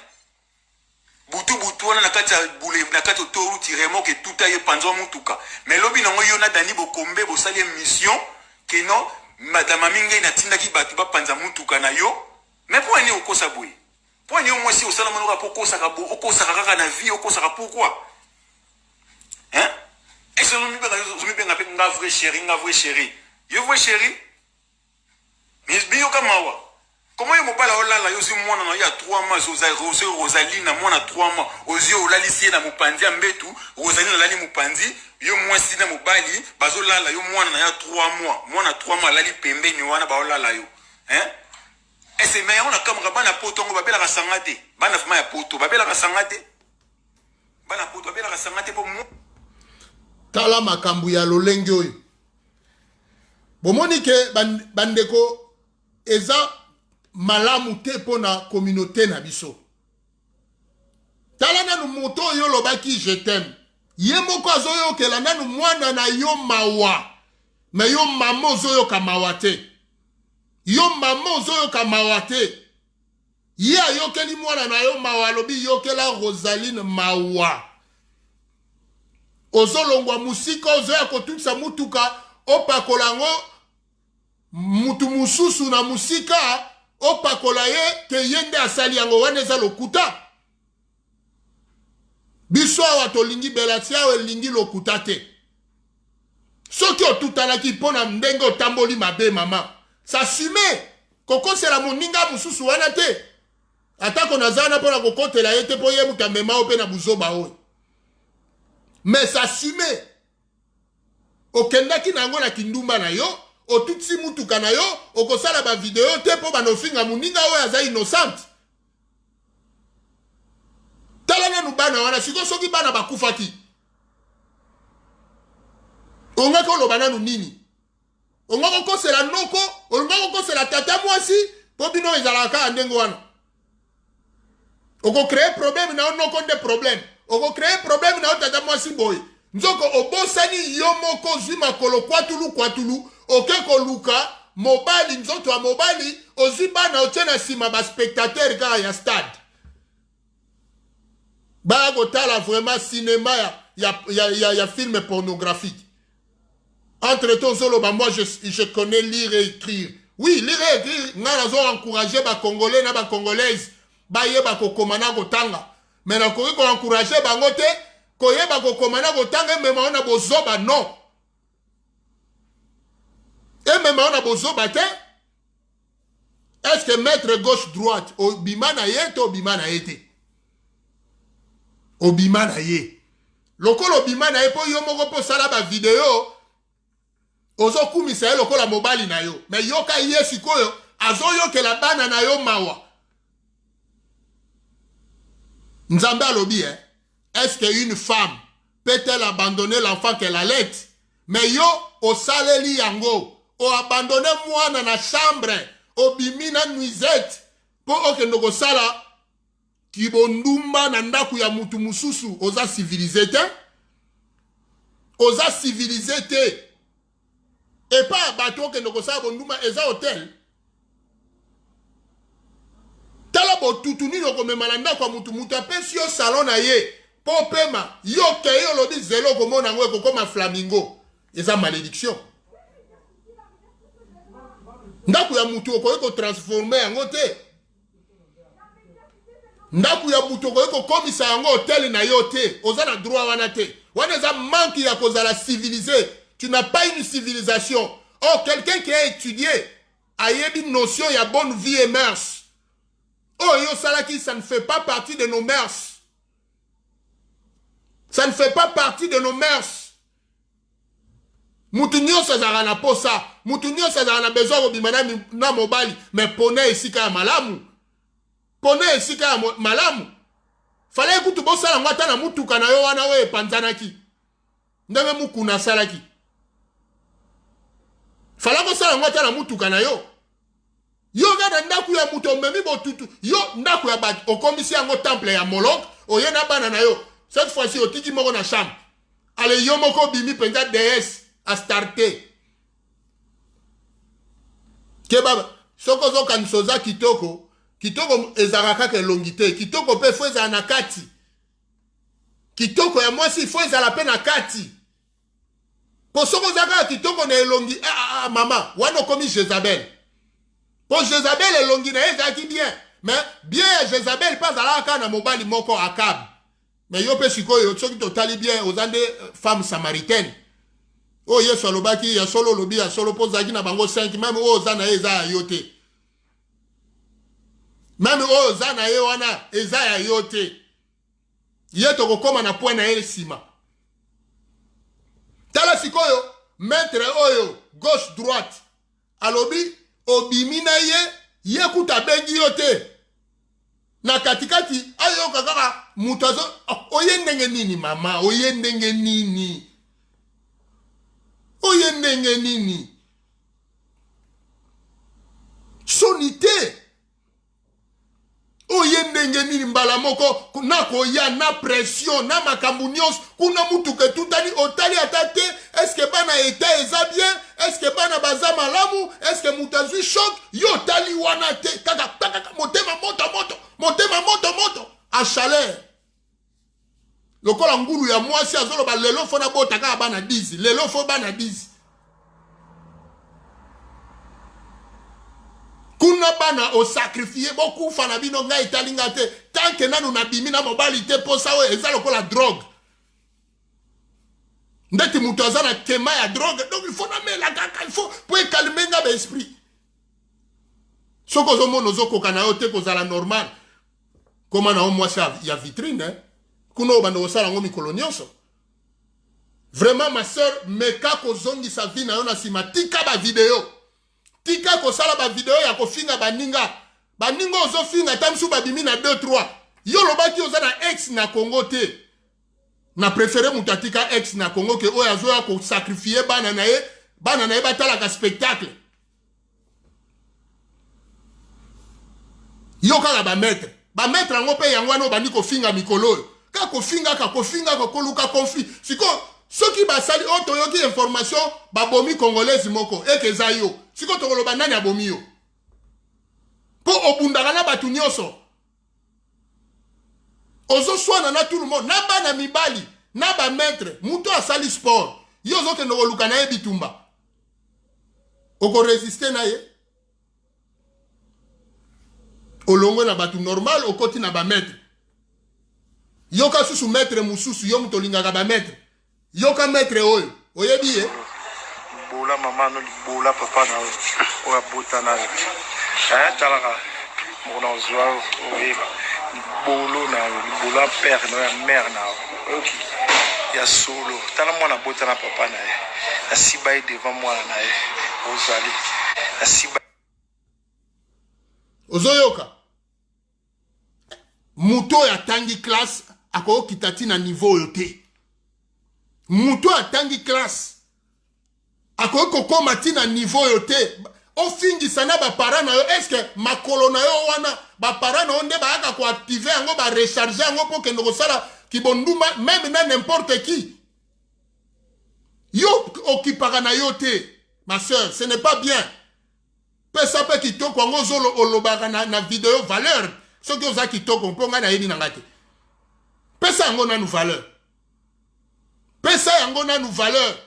Butu butu wana na kati ya boule na kati autoroute remorque etuta ye panza wa mutuka. Mais lobi nango yo na Dani Bokombe bosali emission que non madame Mami Ngeni atindaki batu bapanza mutuka na yo. Mais mpo nini okosa boye? Mpo nini yo mwasi osala mano kaka mpo okosaka bo okosaka kaka na vie okosaka pourquoi? Hein? Est-ce que ozomibenga ozomibenga pe nga vrai chéri nga vrai chéri? Yo vrai chéri? Mais biyoka mawa. Comment yo mobali olala yo ozwi mwana na yo ya 3 mois ozwi Rosaline mwana 3 mois ozwi olalisi ye na mopanzi ya mbetu Rosaline alali mopanzi yo mwasi na mobali bazolala yo mwana na ya 3 mois mwana 3 mois alali pembeni wana baolala yo hein ese mais yango nakamwaka bana poto yango babelaka sanga te bana vraimen ya poto babelaka sanga te bana poto babelaka sanga te po tala makambo ya lolenge oyo bomoni ke bandeko eza malamu te mpo na communauté na biso tala nanu moto oyo olobaki je t'aime ye moko azoyokela nanu mwana na yo mawa me yo mama ozoyoka mawa te yo mama ozoyoka mawa te ye ayokeli mwana na yo mawa alobi yokela rosaline mawa ozolongwa mosika ozoya kotutisa motuka opakola yango mutu mosusu na mosika opakola ye ke ye nde asali yango wana eza lokuta biso awa tolingi belati awa elingi lokuta te soki otutanaki mpo na ndenge otamboli mabe mama s'assume kokosela moninga mosusu wana te atako naza wana mpo na kokotela ye te mpo ye moto amema yo mpe na buzoba oyo mais s'assume okendaki na yango na kindumba na yo otutisi mutuka na yo okosala bavideo te mpo bana ofinga moninga oyo aza innocente tala nanu bana wana sikoyo soki bana bakufaki ongaki oloba nanu nini ongaki okosela noko olingaki okosela tata mwasi mpo bino ezalaka kaka ndenge wana okocree problème na yo noko nde problème okocree problème na yo tata mwasi boye nzoko obosani yo moko ozwi makolo kwatulu kwatulu oke koluka mobali nzoto ya mobali ozwi bana otie na nsima baspectateur kaka ya stade baya kotala vraiment cinéma ya, ya, ya, ya, ya film pornographique entre temps ozoloba moi je, je connais lire et écrire oui lire et écrire ngai nazo encourager bacongolais na bacongolaise bayeba kokoma na kotanga mais nakoki koencourage bango te koyeba kokoma na kotanga emema yo na bozoba non emema yo na bozoba te est ce que maître gauche droite obima na ye to obima na ye te obima na ye lokola obima na ye mpo yo moko mpo osala bavideo ozokumisa ye lokola mobali na yo me yoka ye sikoyo azoyokela bana na yo mawa nzambe alobi eh? est ce que une femme peut-elle abandonner l'enfant qu'elle allaite mais yo osaleli yango oabandone mwana na chambre obimi na nuisette mpo okende kosala kibondumba na ndako ya mutu mosusu oza civilise te oza civilise te epai ya bato okende kosala bondumba eza hotel tala botutu nini okomema na ndako ya mutu mutu apesi yo salon na ye mpo opema yo okei olobi zelo okomona yango ekokoma flamingo eza malédiction ndako ya mutu okoki kotransforme yango te ndako ya moto okoki kokomisa yango hotel na yo te oza na droit wana te wana eza manque ya kozala civilisé tu n'as pas une civilisation or quelqu'un qui a étudié ayebi notion ya bonne vie et mœurs oyo yo osalaki ça ne fait pas partie de nos mœurs ça ne fait pas partie de nos mœurs mutu nyonso azalaka na posa mutu nyonso azalaka na besoin kobima na, na mobali me pona esika ya malamu pona esika ya malamu falaki kutu bosala yango ata na mutuka na yo wana oyo epanzanaki ndenge mukuna asalaki. Fala kosala yango ata na mutuka na yo. Yo oza na ndako ya moto omemi botutu yo ndako ya bato okomisi yango temple ya Moloch, oye na bana na yo. Cette fois-ci otiki moko na chambre. Ale yo moko obimi mpenza déesse Astarte. Keba soki ozokanisa oza kitoko, kitoko ezalaka kaka elongi te, kitoko mpe fo ezala na kati. Kitoko ya mwasi fo ezala mpe na kati. Po soki oza kaka kitoko na elongi ah, ah, ah, mama wana okomi Jezabel. Po Jezabel elongi na ye ezalaki bien, mais bien ya Jezabel mpe azalaka kaka na mobali moko Akab. Mais yo mpe sikoyo soki totali bien oza nde femme samaritaine. Oyo Yesu alobaki ya solo, olobi ya solo mpo ozalaki na bango 5, meme oyo oza na ye eza ya yo te. Meme oyo oza na ye wana eza ya yo te. Ye tokokoma na point na ye nsima. Tala sikoyo maître oyo gauche droite alobi obimi na ye, ye kuta abengi yo te. Na katikati ayoka kaka moto azo oh, oye ndenge nini mama, oye ndenge nini, oye ndenge nini, soni te. Oye ndenge nini mbala moko na koya na pression na makambo nyonso kuna, mutuka etutani, otali ata te eske bana eta eza bien, eske bana baza malamu, eske moto azwi choc, yo otali wana te, kaka kaka motema moto moto, motema moto moto a chaleur lokola ngulu ya mwasi azoloba lelo fo nabota kaka bana 10, lelo fo bana 10. Kuna bana osakrifie bokufa na bino, ngai etali nga te tanke nanu nabimi na mobali te. Posa oyo eza lokola drogue, ndeti moto aza na kema ya drogue, donc il faut namela kaka, il faut po ekalme nga ba esprit. Soki ozomona ozokoka na yo te kozala normal, koma na yo mwasi ya vitrine eh? Kuna oyo banda kosala yango mikolo nyonso. Vraiment ma sœur, meka kozongisa vie na yo na nsima. Tika ba video, tika kosala ba video ya kofinga baninga. Baninga ozofinga ata mosusu babimi na 2 3. Yo olobaki oza na ex na Congo te. Na préféré moto atika ex na Congo ke oyo azoya kosakrifie bana na ye, bana na ye batalaka spectacle. Yo kaka ba maître, ba maître yango mpe yango wana obandi kofinga mikolo oyo, kaka kofingaka, kofingaka, koluka conflit. Sikoyo soki basali oyo toyoki information babomi congolaise moko eke eza yo, sikoyo tokoloba nani abomi yo? Mpo obundaka na bato nyonso, ozoswana na tout le monde, na bana mibali na ba maître. Moto asali sport, yo ozokende koluka na ye bitumba, okoresiste na ye, olongwe na bato normal, okoti na ba maître. Yoka susu maître mosusu, yo moto olingaka ba maître, yoka maître oyo oyebi ye. Libola mama no, libola papa na yo oyo abota na yo. Talaka moko na ozwa oyeba libolo na yo, libolo ya père na yo, ya mère na yo, oyoki ya solo. Tala mwana abota na papa na ye, asiba ye devant mwana na ye ozali asiba. Ozoyoka moto oyo atangi classe akokita ti na niveau oyo te. Moto oyo atangi classe akoki kokóma ti na niveau oyo te. Ofingisa na baparent na yo, eske makolo na yo wana baparent na yo nde bayaka koactive yango, barecharge yango mpo okende kosala kibonduma meme na n'importe qui? Yo okipaka na yo te, ma sœur, ce n'est pas bien. Pesa mpe kitoko yango ozolo olobaka na video valeur. Soki oza kitoko, mpo ngai nayebi na ngai te, pesa yango nanu valeur, pesa yango nanu valeur.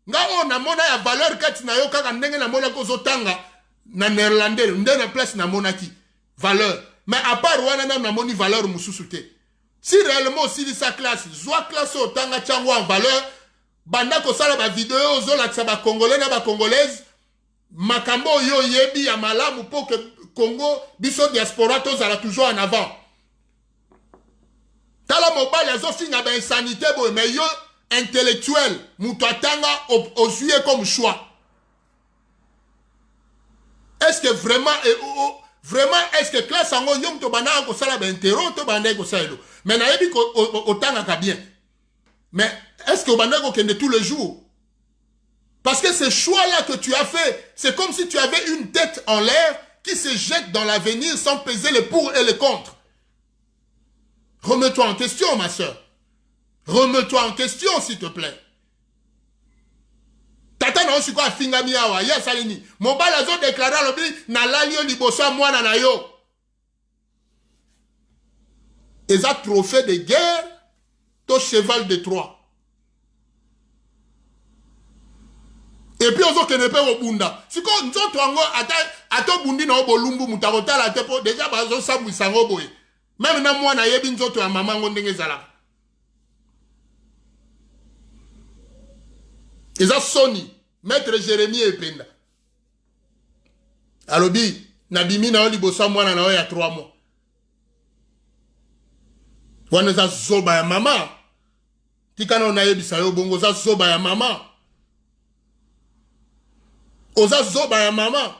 Nga oyo namona ya valeur kati na yo kaka ndenge namonaki ozotanga na néerlandais, nde na place namonaki valeur. Mais à part wana nanu namoni valeur mosusu te. Si réellement osilisa classe, zwa classe oyo otanga, tia yango en valeur. Banda kosala bavideo ozolakisa bacongolais na bacongolaise makambo oyo oyebi ya malamu, mpo ke Congo, biso diaspora tozala toujours en avant. Tala mobali azofinga bainsanité boye, mais yo intellectuel, moto atanga, ozwi ye comme choix. Est-ce que vraiment eh, oh, oh, vraiment est-ce que classe yango yo moto obandaka kosala baintero to bandaki kosala elo? Mais nayebi otangaka bien, mais est-ce que obandaki kokende tous les jours? Parce que ce choix-là que tu as fait, c'est comme si tu avais une tête en l'air qui se jette dans l'avenir sans peser les pour et les contre. Remets-toi en question, ma soeur. Remets-toi en question, s'il te plaît. Tata na yo sikoyo afingami awa, ye asali nini? Mobali azo déclarer alobi nalali yo liboso ya mwana na yo. Eza trophée de guerre to cheval de Troie. Et puis ozokende mpe kobunda sikoyo nzoto yango ata ata obundi na yo bolumbu moto akotala te mpo deja bazosambwisa yango boye meme na mwana ayebi nzoto ya mama yango ndenge ezalaka eza soni maître Jérémie Ependa alobi nabimi na yo liboso ya mwana na yo ya 3 mois wana eza zoba ya mama tika nao nayebisa yo bongo oza zoba ya mama oza zoba ya mama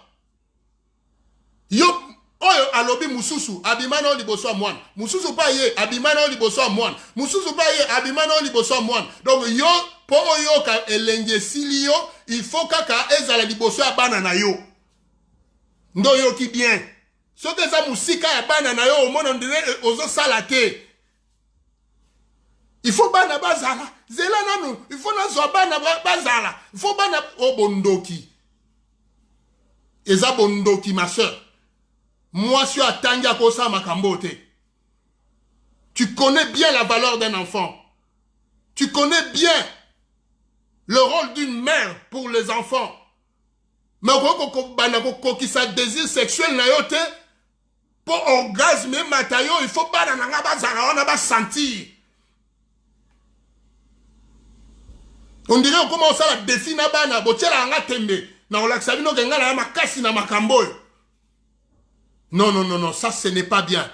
yo oyo alobi mususu abima na yo liboso ya mwana mususu mpe ye abima na yo liboso ya mwana mususu mpe ye abima na yo liboso ya mwana donc yo mpo oyoka elengi esili yo il faut kaka ezala liboso ya bana na yo nde oyoki bien soki eza mosika ya bana na yo omona ndire ozosala te il faut bana bazala zela nanu il faut nazwa bana bazala il faut bana o oh, bondoki eza bondoki ma soeur mwasi oyo atangi akosala makambo te tu connais bien la valeur d'un enfant tu connais bien le rôle d'une mère pour les enfants mais okoki kobanda kokokisa désir sexuel na yo te mpo orgasme emata yo il faut bana na nga bazala wana basentir on dirait okoma osala défi na bana botyelaka nga tembe na kolakisa bino ke nga na ya makasi na makambo oyo non non non non ça ce n'est pas bien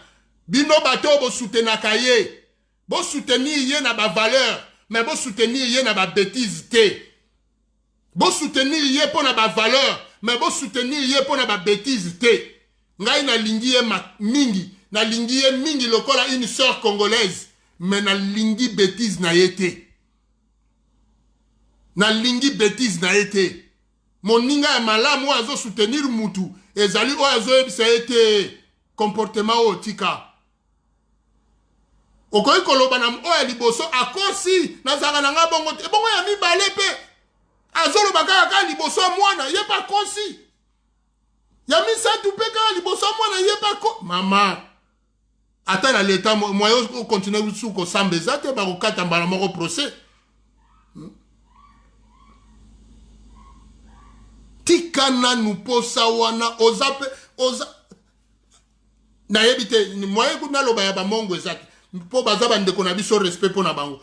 bino bato oyo bosutenaka ye bosoutenir ye na bavaleur mais bosoutenir ye na babétise te bosoutenir ye mpo na bavaleur mais bosoutenir ye mpo na babétise te ngai nalingi ye mingi nalingi ye mingi lokola une sœur congolaise mais nalingi bétise na ye te nalingi bétise na ye te moninga ya malamu oyo azosoutenir mutu ezali oyo azoyebisa ye te comportement oyo tika okoki koloba na oyo ya liboso akosi nazalaka na ngai bongo te ebongo ya mibale mpe azoloba kaka kaka liboso ya mwana ye mpe akosi ya misato mpe kaka liboso ya mwana ye mpe ako mama ata na leta moyen okontinue lisusu kosamba eza te bakokata mbala moko procès tika nanu posa wana oza mpe oza nayebi te moyen kutu naloba ya bamongo eza te mpo baza bandeko na biso respect mpo na bango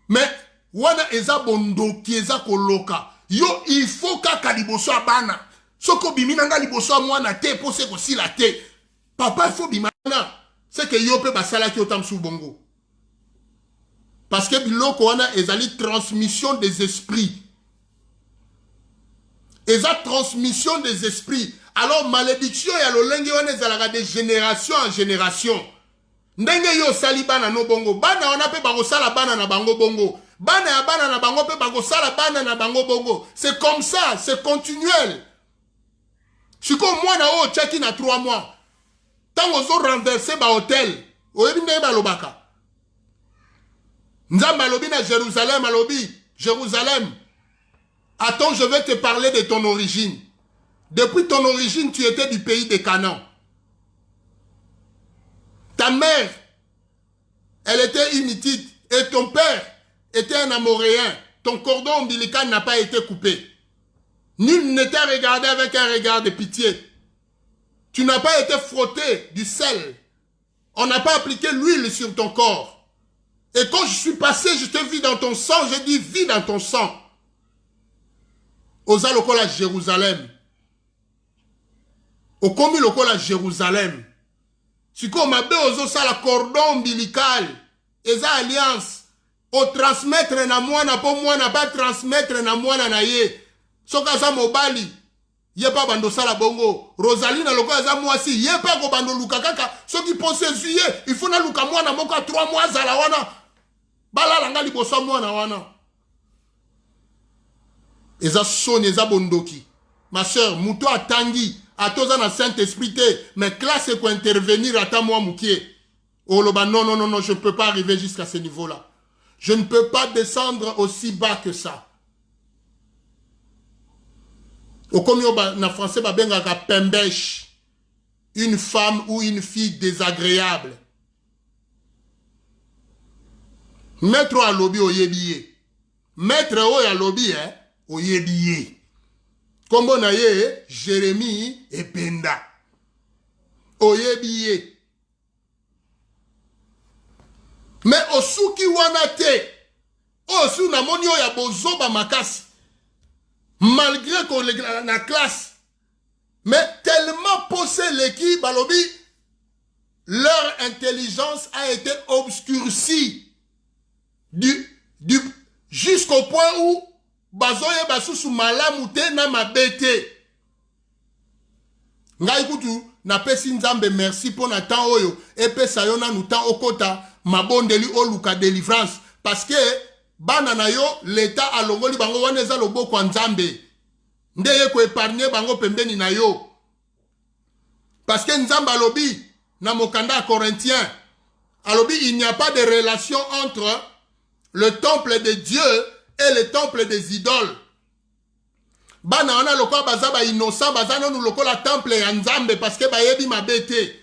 mais wana eza bondoki eza koloka yo il faut kaka liboso ya bana soki obimi na nga liboso ya mwana te mpo se kosila te papa il faut bima na seke yo mpe basalaki yo ta mosusu bongo parce que biloko wana ezali transmission des esprits eza transmission des esprits alors malédiction ya lolenge wana ezalaka de génération en génération ndenge yo osali bana no bongo bana wana mpe bakosala bana na bango bongo bana ya bana na bango mpe bakosala bana na bango bongo c'est comme ça c'est continuel sikoyo mwana oyo otiaki na 3 mois ntango ozo renverse bahotel oyebi ndenge balobaka nzambe alobi na jérusalem alobi jérusalem attends je vais te parler de ton origine depuis ton origine tu étais du pays de Canaan ta mère elle était une Hittite et ton père était un Amoréen ton cordon ombilical n'a pas été coupé nul ne t'a regardé avec un regard de pitié tu n'as pas été frotté du sel on n'a pas appliqué l'huile sur ton corps. Et quand je suis passé, je te vis dans ton sang. J'ai dit, vis dans ton sang. Oza lokola Jérusalem. Okomi lokola Jérusalem. Sikoyo mabe ozosala cordon ombilical. Eza alliance. Otransmettre na mwana po mwana ba transmettre na mwana na ye. Soki aza mobali, ye mpe abanda osala bongo rosalina lokola aza mwasi ye mpe akobanda oluka kaka soki mposa ezwi ye il faut naluka mwana moko ya 3 mois azala wana balala nga liboso ya mwana wana. Eza soni, eza bondoki. Ma soeur, moto atangi, ata oza na Saint-Esprit te, mais classe eko intervenir ata mwa mukie. Oloba non, non, non, non, je ne peux pas arriver jusqu'à ce niveau-là. Je ne peux pas descendre aussi bas que ça. Okomi oyo ba, na français babengaka pembeche. Une femme ou une fille désagréable. Maître oyo alobi oyebi ye. Maître oyo alobi eh, oyebi ye. Kombo na ye Jérémie Ependa. Oyebi ye. Mais osuki wana te. Oyo su namoni oyo ya bozoba makasi. Malgré koleka na classe. Mais tellement posa eleki balobi leur intelligence a été obscurcie du, du, jusqu'au point où bazoyeba susu malamu te na mabe te. Ngai kutu napesi Nzambe merci mpo na temps oyo epesa yo nanu temps okota mabondeli oluka delivrance parce que bana na yo l'etat alongoli bango wana eza loboko ya Nzambe nde ye ko epargner bango pembeni na yo parce que Nzambe alobi na mokanda ya Corinthiens alobi il n'y a pas de relation entre le temple de Dieu et le temple des idoles. Bana wana lokola baza ba innocent baza nanu lokola temple ya Nzambe parce que bayebi mabe te.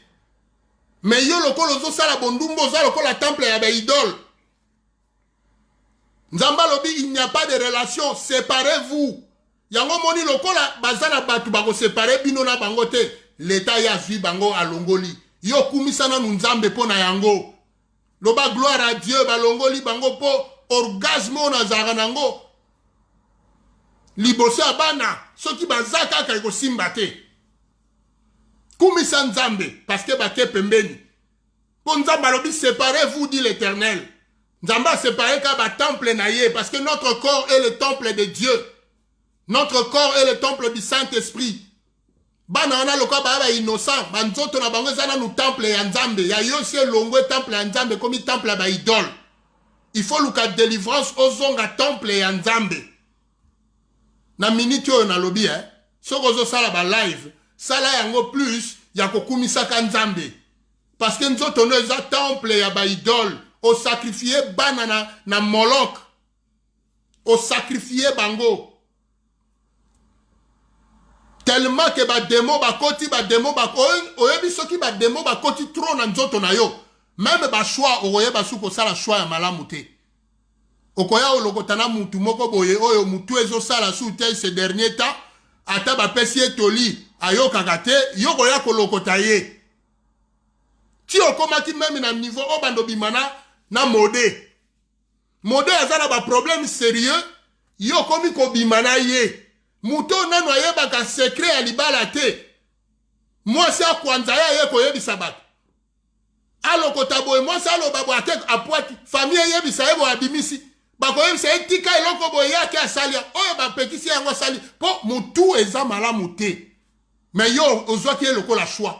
Mais yo lokola ozosala bondumba oza lokola temple ya ba idole. Nzambe alobi il n'y a pas de relation, séparez-vous. Yango moni lokola baza na bato bakosepare bino na bango te, leta ye azwi bango alongoli. Yo kumisa nanu Nzambe mpo na yango. Loba gloire à Dieu balongoli bango mpo orgasme oyo nazalaka nango liboso ya bana soki baza kaka ekosimba te. Kumisa Nzambe parce que bake pembeni. Mpo Nzambe alobi séparez-vous dit l'Éternel. Nzambe a séparé ka ba temple na ye parce que notre corps est le temple de Dieu. Notre corps est le temple du Saint-Esprit. Bana wana lokola baya ba innocent, ba nzoto na bango eza nanu temple ya Nzambe. Ya yo si elongwe temple ya Nzambe ekomi temple ya ba idole. Il faut luka délivrance ozonga temple ya Nzambe. Na minute oyo nalobi eh, soki ozosala ba live, sala yango plus ya kokumisaka Nzambe. Parce que nzoto no eza temple ya ba idole. O sacrifier bana na, na Moloch. O sacrifier bango. Tellement que ba démons bakoti, ba démons ba oyebi soki ba démons bakoti trop na nzoto na yo. Même ba choix okoyeba su kosala choix ya malamu te. Okoya olokota na mutu moko boye oyo mutu ezosala su te ces derniers temps, ata bapesi ye toli ayokaka te, yo koya kolokota ye. Ti okomaki meme na niveau oyo bando bima na, na mode. Mode aza na ba problème sérieux, yo okomi kobima na ye. Moto oyo nanu ayebaka secret ya libala te. Mwasi akwanza ye aye koyebisa bato. Alokota boye, mwasi aloba boye, ake apwaki, famille eyebisa ye boye abimisi. Bakoyebisa ye tika eloko boye, ye ake asali oyo bapekisi ye yango asali po mutu eza malamu te. Mais yo ozwaki ye lokola choix.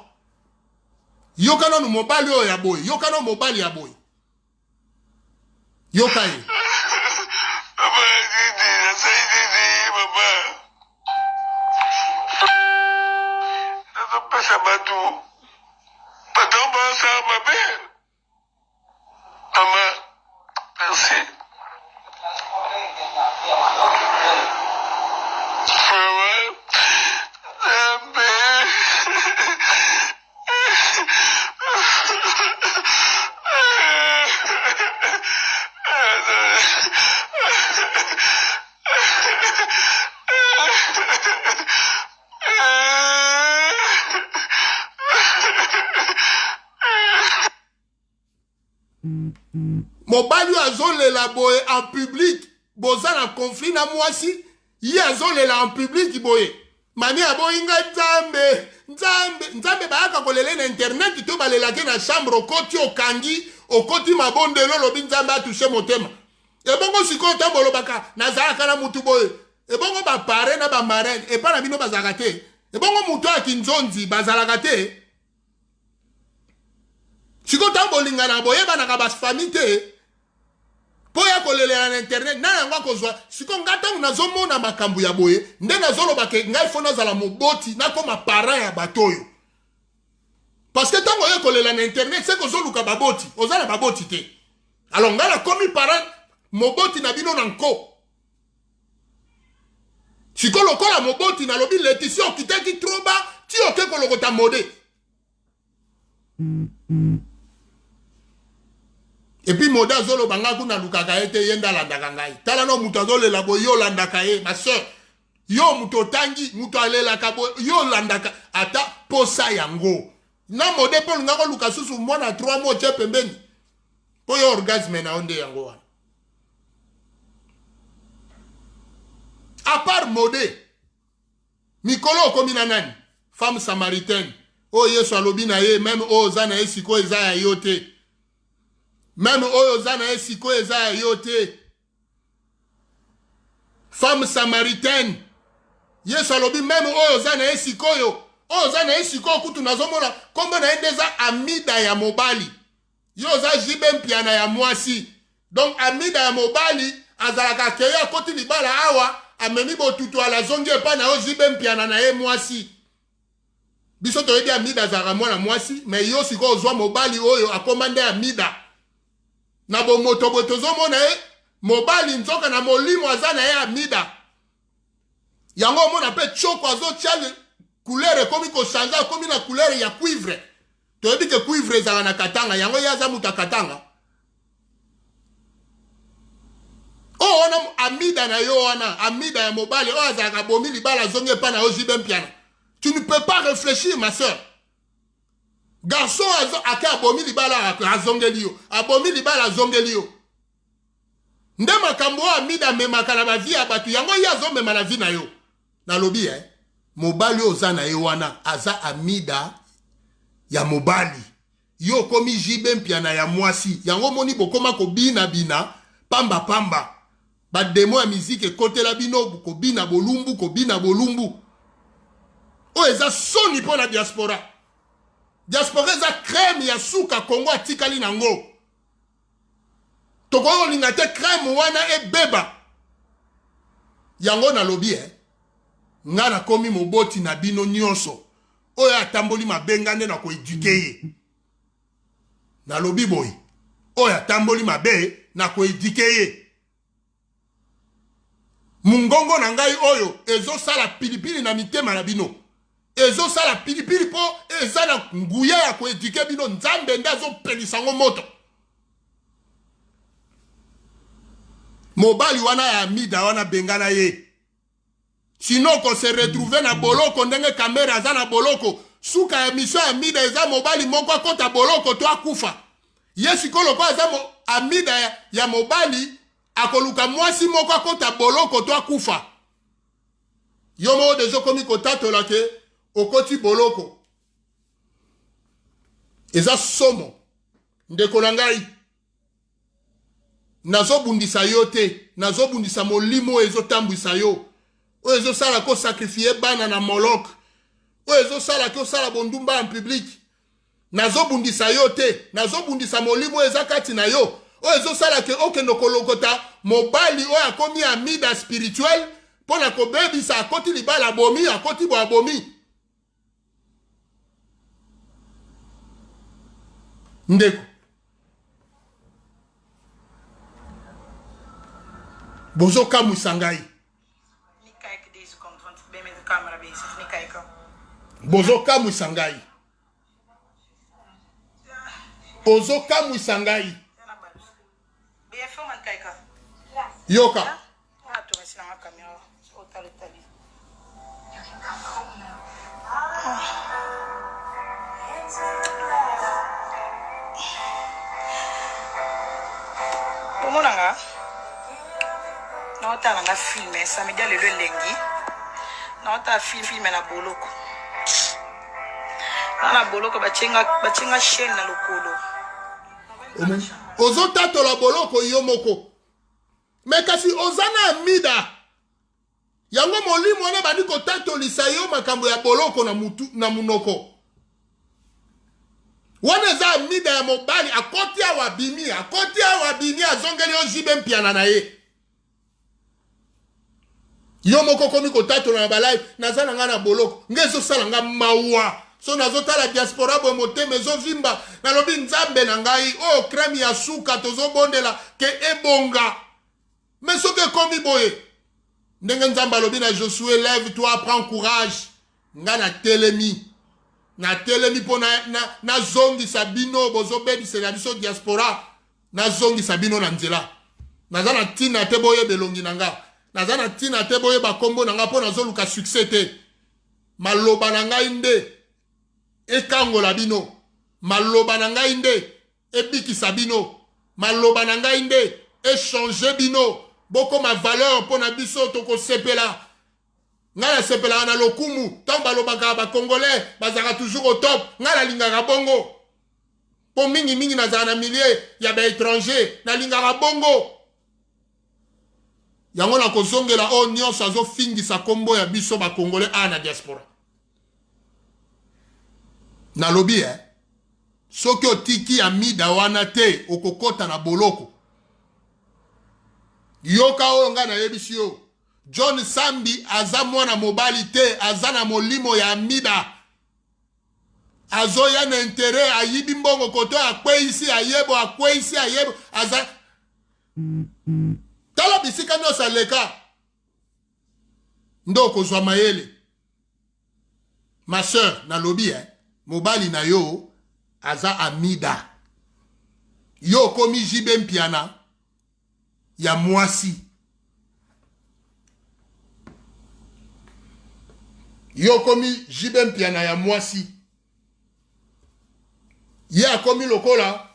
Yoka nanu mobali oyo ya boye, yoka nanu mobali ya boye. Yoka ye. Papa nini nasali nini papa nazopesa bato bato yango bazosala mabe mama merci mama nzambe. Mobali oyo azolela boye en public, boza na conflit na mwasi, ye azolela en public boye. Mami aboyi nga Nzambe, Nzambe, Nzambe bayaka kolela na internet to balelake na chambre, okoti okangi, okoti mabondelo olobi Nzambe atouche motema. Ebongo sikoyo ntango olobaka nazalaka na mutu boye, ebongo ba parrain na ba marraine epa na bino bazalaka te? Ebongo mutu ya kinzonzi bazalaka te? Sikoyo ntango bolingana boyebanaka ba famille te? Mpo ya kolelela na internet na yango akozwa sikoyo. Ngai ntango nazomona makambo ya boye nde nazoloba ke ngai fo nazala moboti, nakoma parent ya bato oyo. Parce que ntango oye kolela na internet, seke ozoluka baboti, oza na baboti te. Alors ngai nakomi parent, moboti na bino na nko. Sikoyo lokola moboti nalobi, Leticia, okitaki trop bas ti oke kolokota mode. Et puis mode azoloba ngai kuna alukaka ye te, ye nde alandaka ngai. Tala no moto azolela boye, yo olandaka ye. Ma soeur, yo moto otangi, moto alelaka boye, yo olandaka ata posa yango na mode mpo olinga koluka susu mwana 3 mois otie pembeni mpo yo orgasme na yo nde yango wana. À part mode, mikolo okomi na nani? Femme samaritaine oyo Yesu alobi na ye, même oyo oza na ye sikoyo eza ya yo te, même oyo oza na ye sikoyo eza ya yo te. Femme samaritaine, Yesu alobi même oyo oza na ye sikoyo, oyo oza na ye sikoyo kutu nazomona nkombo na ye nde eza Amida ya mobali, yo oza Jibe Mpiana ya mwasi. Donc Amida ya mobali azalaka akeye akoti libala awa, amemi botutu ala azongi epai na yo Jibe Mpiana na ye mwasi. Biso toyebi Amida azalaka mwana mwasi, mais yo sikoyo ozwa mobali oyo akoma nde Amida na bomoto boye, tozomona ye mobali, nzoka na molimo aza na ye Amida. Yango omona mpe choko azotia couleur ekomi kochange, akomi na couleur ya cuivre. Toyebi ke cuivre ezalaka na Katanga, yango ye aza moto ya Katanga. Oyo wana Amida na yo wana, Amida ya mobali oyo azalaka bomi libala azongi epai na yo Jibe Mpiana. Tu ne peux pas réfléchir, ma soeur. Garçon ake abomi libala azongeli yo, abomi libala azongeli yo. Nde makambo oyo Amida amemaka na bavie ya bato, yango ye azomema na vie na yo. Nalobi eh, mobali oyo oza na ye wana aza Amida ya mobali, yo okomi Jibe Mpiana ya mwasi. Yango omoni bokoma kobina-bina pamba pamba, bademo ya miziki ekotela bino, kobina bolumbu, kobina bolumbu. Oyo eza soni mpo na diaspora. Diaspora eza crème ya suka Congo atikali nango. Tokoki kolinga te crème wana ebeba. Yango nalobi eh, nga nakomi moboti na bino nyonso. Oyo atamboli mabe nga nde nakoeduke ye. Nalobi boye, oyo atamboli mabe nakoeduke ye. Mungongo na ngai oyo ezosala pilipili na mitema na bino, ezosala pilipili mpo eza na nguya ya koeduke bino. Nzambe nde azopelisa yango moto. Mobali wana ya Amida wana, bengana ye, sinon ko se retrouver na boloko ndenge Kamere aza na boloko. Suka ya mission ya Amida eza mobali moko akota boloko to akufa. Ye sikoyo lokola aza Amida ya mobali, akoluka mwasi moko akota boloko to akufa. Yo moko deja okomi kotatola ke okoti boloko. Eza somo ndeko na ngai. Nazobundisa yo te, nazobundisa molimo oyo ezotambwisa yo, oyo ezosala ko sacrifier bana na Molok, oyo ezosala ke osala bondumba en public. Nazobundisa yo te, nazobundisa molimo oyo eza kati na yo, oyo ezosala ke okende kolokota mobali oyo akomi Amida spirituel mpo na kobebisa. Akoti libala abomi, akoti bo abomi. Ndeko, bozokamwisa ngai. Niet kijken deze kant, want ik ben met de camera bezig. Niet kijken. Bozokamwisa ngai, ozokamwisa ngai. Ben jij film aan het kijken? Yoka. Ja, toen is naar mijn camera. Oh, tali, tali. Bomona nga naotala nga film samedi ya lelo elengi, naotala film na boloko, na boloko batie nga chaîne na lokolo. Ozotatola boloko yo moko, mais kasi oza na Amida. Yango molimo wana ebandi kotatolisa yo makambo ya boloko na mutu, na munoko. Wana eza amida ya mobali akoti awa abimi, akoti awa abimi, azongeli yo JB Mpiana na ye. Yo moko okomi kotatola na ba live, naza na nga na boloko, nga ezosala nga mawa. So nazotala diaspora boye motema ezovimba, nalobi Nzambe na ngai, oyo crème ya suka tozobondela ke ebonga. Mais soki ekomi boye, ndenge Nzambe alobi na Josue, lève toi, prends courage. Nga natelemi, natelemi mpo nazongisa na, na bino bozobebisela biso diaspora, nazongisa bino na nzela. Naza na ntina te boyeba elongi na nga, naza na ntina te boyeba nkombo na nga mpo nazoluka succès te. Maloba na ngai nde ekangola bino, maloba na ngai nde ebikisa bino, maloba na ngai nde echange bino, bokoma valeur mpo na biso, tokosepela. Ngai nasepelaka na lokumu ntango balobaka ba congolais bazalaka toujours au top. Ngai nalingaka bongo mpo mingimingi nazala na milieu ya ba étranger, nalingaka bongo yango. Nakozongela oyo nyonso azofingisa nkombo ya biso ba congolais awa na diaspora. Nalobi eh, soki otiki amida wana te okokota na boloko. Yoka oyo ngai nayebisi yo, John Sambi aza mwana mobali te, aza na molimo ya amida. Azoya na interet, ayibi mbongo koto, akweyisi ayebo, akweyisi ayebo, aza tala bisika nyonso aleka nde okozwa mayele. Ma sœur, nalobi eh, mobali na yo aza amida, yo okomi JB Mpiana ya mwasi, yo okomi JB Mpiana ya mwasi, ye akomi lokola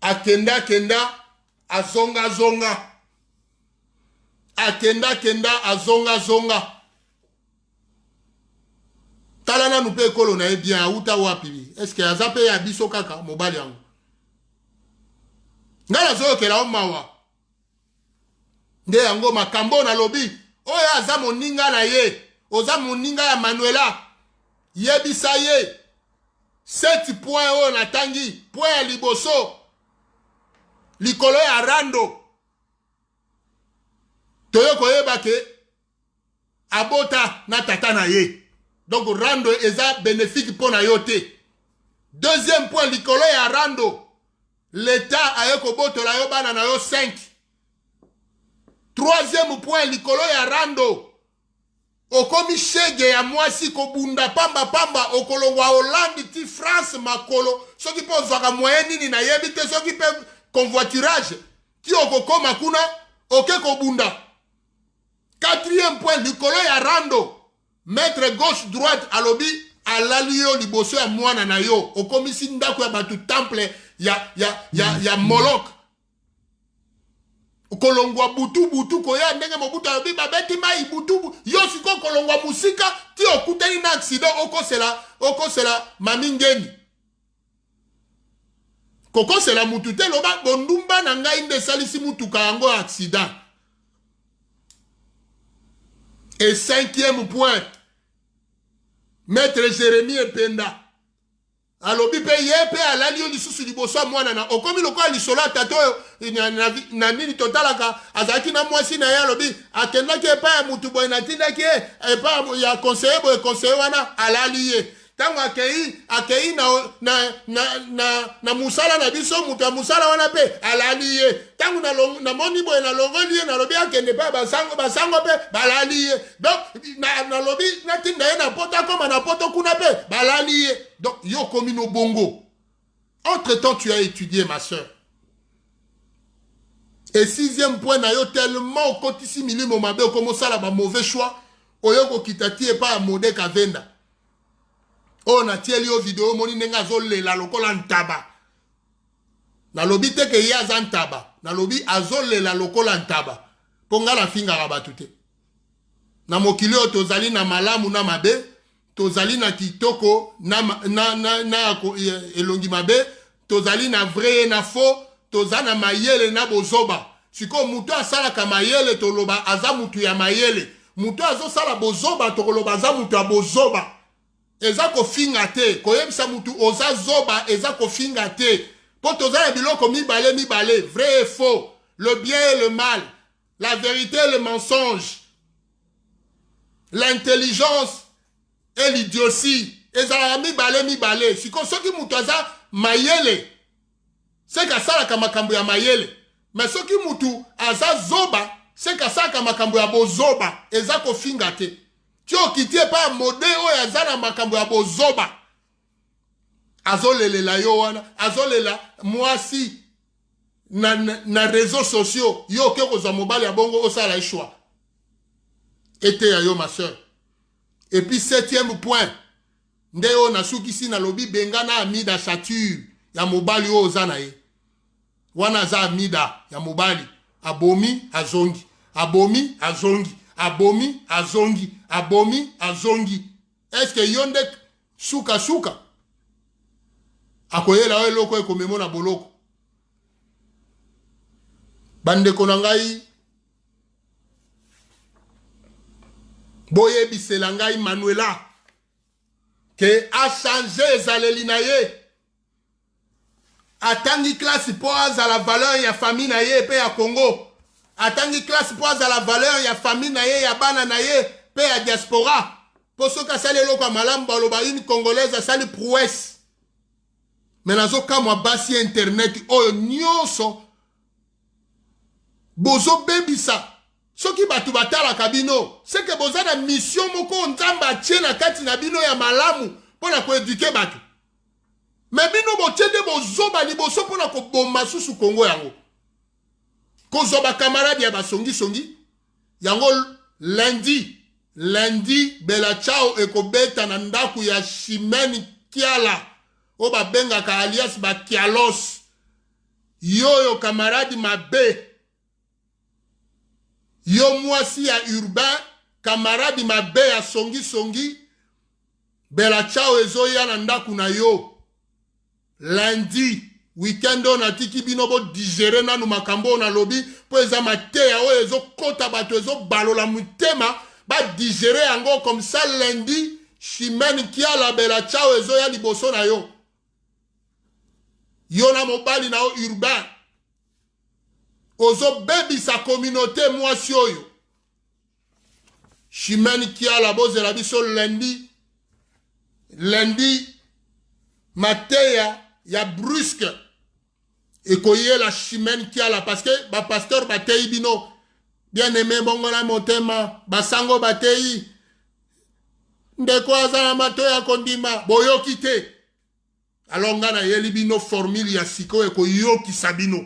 akenda kenda azonga zonga, akenda kenda azonga zonga. Tala nanu mpe ekolo na ye bien, auta wapi? Eske aza mpe ya biso kaka mobali yango? Ngai nazoyokela yo mawa nde yango makambo nalobi. Oyo aza moninga na ye, oza moninga ya Manuela, yebisa ye 7 point oyo natangi. Point ya liboso, likolo ya rando, toye koyeba ke abota na tata na ye, donc rando eza bénéfique mpo na yo te. Deuxième point, likolo ya rando, l'État aye kobotola yo bana na yo 5. Troisième point, likolo ya rando, okomi shege ya mwasi kobunda pamba pamba, okolongwa Hollande ti France makolo, soki mpe ozwaka moyen nini nayebi te, soki mpe convoiturage ti okokoma kuna oke kobunda. Quatrième point, likolo ya rando, maître gauche droite alobi alali yo liboso ya mwana na yo, okomisi ndako ya bato temple ya Molok, kolongwa butu butu koya ndenge Mobutu alobi babeti mai butu, yo sikoyo kolongwa mosika ti okutani na accident, okosela mami ngeni. Kokosela mutu te, loba bondumba na ngai nde esalisi mutuka yango accident. Et cinquième point, maître Jérémie Ependa alobi mpe ye mpe alali yo lisusu liboso ya mwana na, okomi lokola lisolo ya tata oyo na nini totalaka, azalaki na mwasi na ye, alobi akendaki epai ya mutu boye, natindaki ye epai ya conseiller boye, conseiller wana alali ye. Ntango akei na mosala na biso, moto ya mosala wana mpe alali ye. Ntango namoni boye, nalongoli ye, nalobi akende mpe basango, basango mpe balali ye. Donc nalobi natinda ye na poto, akóma na poto kuna mpe balali ye. Donc yo okomi no bongo. Entre temps tu as étudié, ma soeur. Et sixième point na yo, tellement okotisi milimo mabe, okomi osala ba mauvais choix, oyo kokita ti epai ya Modeka Venda oyo natieli yo video, omoni ndenge azolela lokola ntaba. Nalobi te ke ye aza ntaba, nalobi azolela lokola ntaba, mpo ngai nafingaka bato te. Na mokili oyo tozali na malamu na mabe, tozali na kitoko na elongi mabe, tozali na vrai na faux, toza na mayele na bozoba. Sikoyo moto asalaka mayele toloba aza mutu ya mayele, moto azosala bozoba tokoloba aza mutu ya bozoba. Eza kofinga te, koyebisa mutu oza zoba eza kofinga te. Po toza na biloko mibale mibale, vrai et faux, le bien et le mal, la verite et le mensonge, l'intelligence et l'idiotie. Ezalaka mibale mibale. Sikoyo soki mutu aza mayele, seke asalaka makambo ya mayele. Mais soki mutu aza zoba, seke asalaka makambo ya bozoba. Eza kofinga te. Ti okiti epai ya mode oyo aza na makambo ya bozoba, azolelela yo wana, azolela mwasi na, na, na réseaux sociaux, yo oke kozwa mobali ya bongo osala ye choix. Eteya yo ma soeur. Et puis septième point nde oyo nasukisi, nalobi bengana Amida Chature ya mobali oyo oza na ye wana. Aza Amida ya mobali, abomi azongi, abomi azongi, abomi azongi, abomi azongi. Est-ce yo nde suka suka akoyela oyo eloko ekomemo na boloko? Bandeko na ngai, boyebisela ngai Manuela ke achange ezaleli na ye. Atangi classe mpo azala valeur ya famille na ye mpe ya Congo. Atangi classe mpo azala valeur ya famille na ye, ya bana na ye mpe ya diaspora, mpo soki asali eloko ya malamu, baloba une Congolaise asali prouesse. Me nazokamwa basi ya internet oyo nyonso bozobebisa. Soki bato batalaka bino, seke boza na mission moko Nzambe atie na kati na bino ya malamu mpo na koéduquer bato. Me bino botie nde bozoba liboso mpo na koboma susu Kongo yango, kozwa bakamarade ya basongisongi yango. Lundi, lundi, Bela Chao ekobeta na ndako ya Chimene Kiala oyo babengaka alias Bakialos. Yoyo kamarade mabe, yo mwasi ya urbain, kamarade mabe ya songisongi, Bela Chao ezoya na ndako na yo lundi. Weekend oyo natiki bino bodigérer nanu makambo oyo nalobi, mpo eza mateya oyo ezokɔta bato, ezobalola motema. Badigérer yango comme ça. Lundi, Chimene Kiala, Bela Chao ezoya liboso na yo, yo na mobali na yo urbain. Ozobebisa communauté, mwasi oyo Chimene Kiala. Bozela biso lundi. Lundi, mateya ya brusque ekoyela Chimene Kiala, parce que bapasteur bateyi bino bien aimé bongola motema, basango bateyi ndeko aza na mato ya kondima, boyoki te. Alors ngai nayeli bino formule ya sikoyo ekoyokisa bino.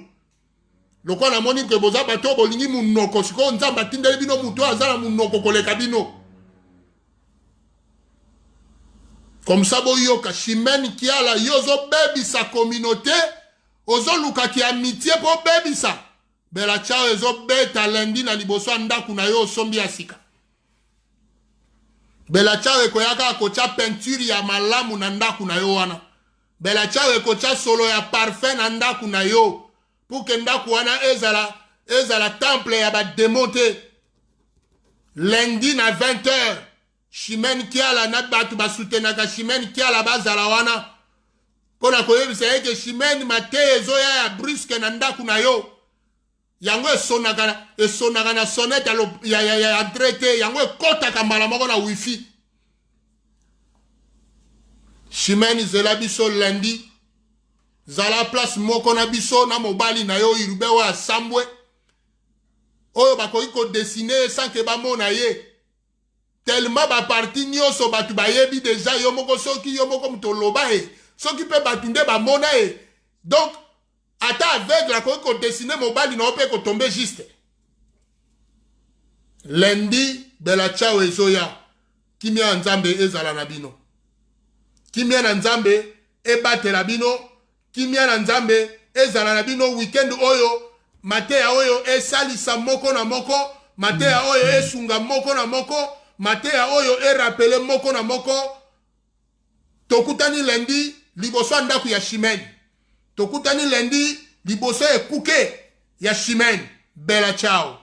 Lokola namoni ke boza bato oyo bolingi monoko, sikoyo Nzambe atindeli bino moto oyo aza na monoko koleka bino, comme ça boyoka. Chimene Kiala, yo ozobebisa communauté, ozolukaki amitié mpo obebisa. Bela Chao ezobeta lundi na liboso ya ndako na yo osombi ya sika. Bela Chao ekoya kaka kotya peinture ya malamu na ndako na yo wana. Bela Chao ekotya solo ya parfum na ndako na yo pour que ndako wana ezala temple ya badémon te. Lundi na 20 heures, Chimene Kiala na bato basoutenaka Chimene Kiala bazala wana mpo na koyebisa ye ke Chimene, mateya ezoya ya brusque na ndako na yo. Yango esonaka na sonnette ya entrée te, yango ekɔtaka mbala moko na wifi. Chimene, zela biso lundi, zala place moko na biso na mobali na yo Irube oyo asambwe, oyo bakoki kodessiner ye sans ke bamona ye, tellement baparti nyonso bato bayebi déjà. Yo moko, soki yo moko moto oloba ye, soki mpe bato nde bamona ye, donc ata aveugle akoki kodessiner mobali na yo mpe kotomber juste. Lundi, Bela Chao ezoya. Kimia ya Nzambe ezala na bino, kimia na Nzambe ebatela bino, kimia na Nzambe ezala na bino. Weekend oyo, mateya oyo esalisa moko na moko, mateya oyo esunga moko na moko, mateya oyo erappeler moko na moko. Tokutani lundi liboso ya ndako ya Chimene, tokutani lundi liboso ya ekuke ya Chimene. Bela Ciao.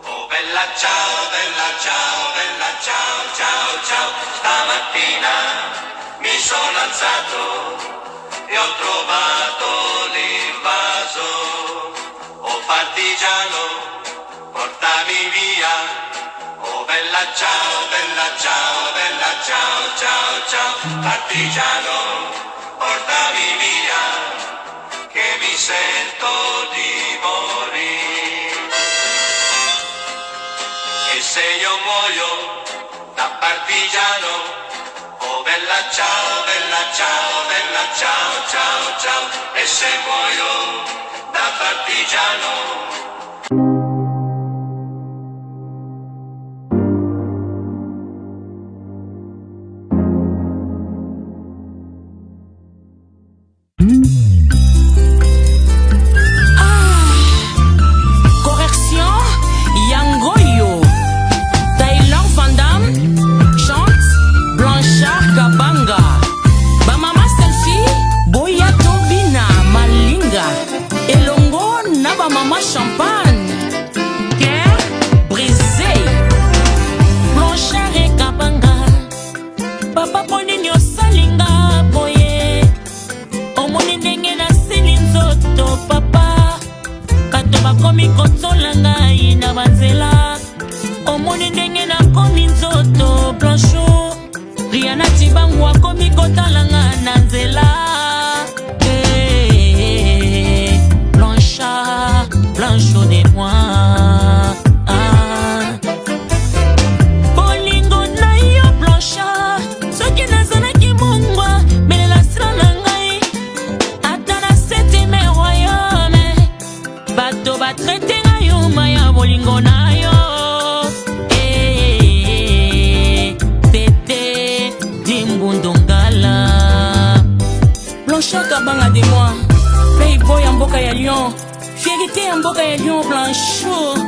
Oh bella. Bella ciao, bella ciao, bella ciao, ciao, ciao. Stamattina mi sono alzato e ho trovato l'invaso. Oh partigiano, portami via. Oh bella ciao, bella ciao, bella ciao, ciao, ciao. Partigiano, portami via, che mi sento di morire. E se io muoio da partigiano, oh bella ciao, bella ciao, bella ciao, ciao, ciao. E se muoio da partigiano. Correction yangoyo Taylor Van Damme chante Blanchard Kabanga Bamama selfie boya tobina malinga elongo na bamama champagne Cœur brisé Blanchard et Kabanga Papa mpo nini osalinga boye omoni ndenge nasili nzoto papa bato bakomi kotsola ngai na banzela omoni ndenge nakomi nzoto blancho riana cibangu akomi kotala nga na nzela Eh, blanchard blancho de moi ah. Bolingo na yo Blanchard, soki nazalaki mungwa melela sila na ngai ata na septième royaume bato batraite ngai yuma ya bolingo na yo Eh, tete dimbundu ngala Blanchard kabanga de moi playboy ya mboka ya Lyon Fierite ya mboka ya Lyon Blanchot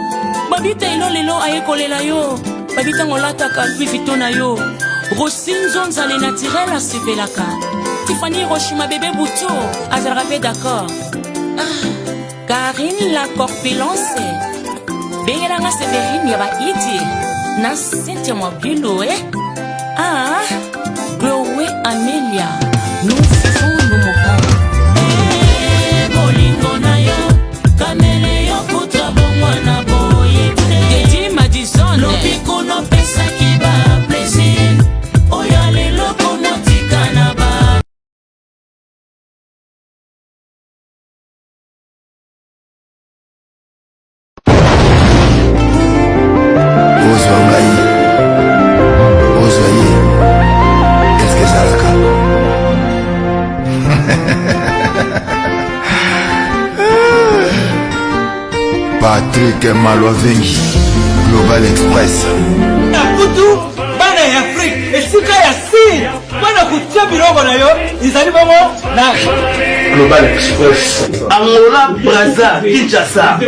Babita elo lelo aye kolela yo Babita ngolataka Louis Vuitton na yo Rossi Nzonza le naturel asepelaka Tiffany Roshima bébé Buto azalaka pe d'accord ah, Karine la corpulence bengela nga Severine ya baidi na Cynthia Mwabilu eh ah Chloé Amelia nous vivons nous mourons Eh, bolingo na yo kamele yo kuta bongwana boye te Teddy Madison lobi kuna opesaki ba plaisir oyo lelo komotika na ba Ozwa ngai, ozwa ye, eske ezalaka? Patrick Malwavengi, Global Express. Na kutu bana ya Afrique esika ya sir mpo na kotia biloko na yo ezali bongo na Global Express. Angola, Brazza, Kinshasa.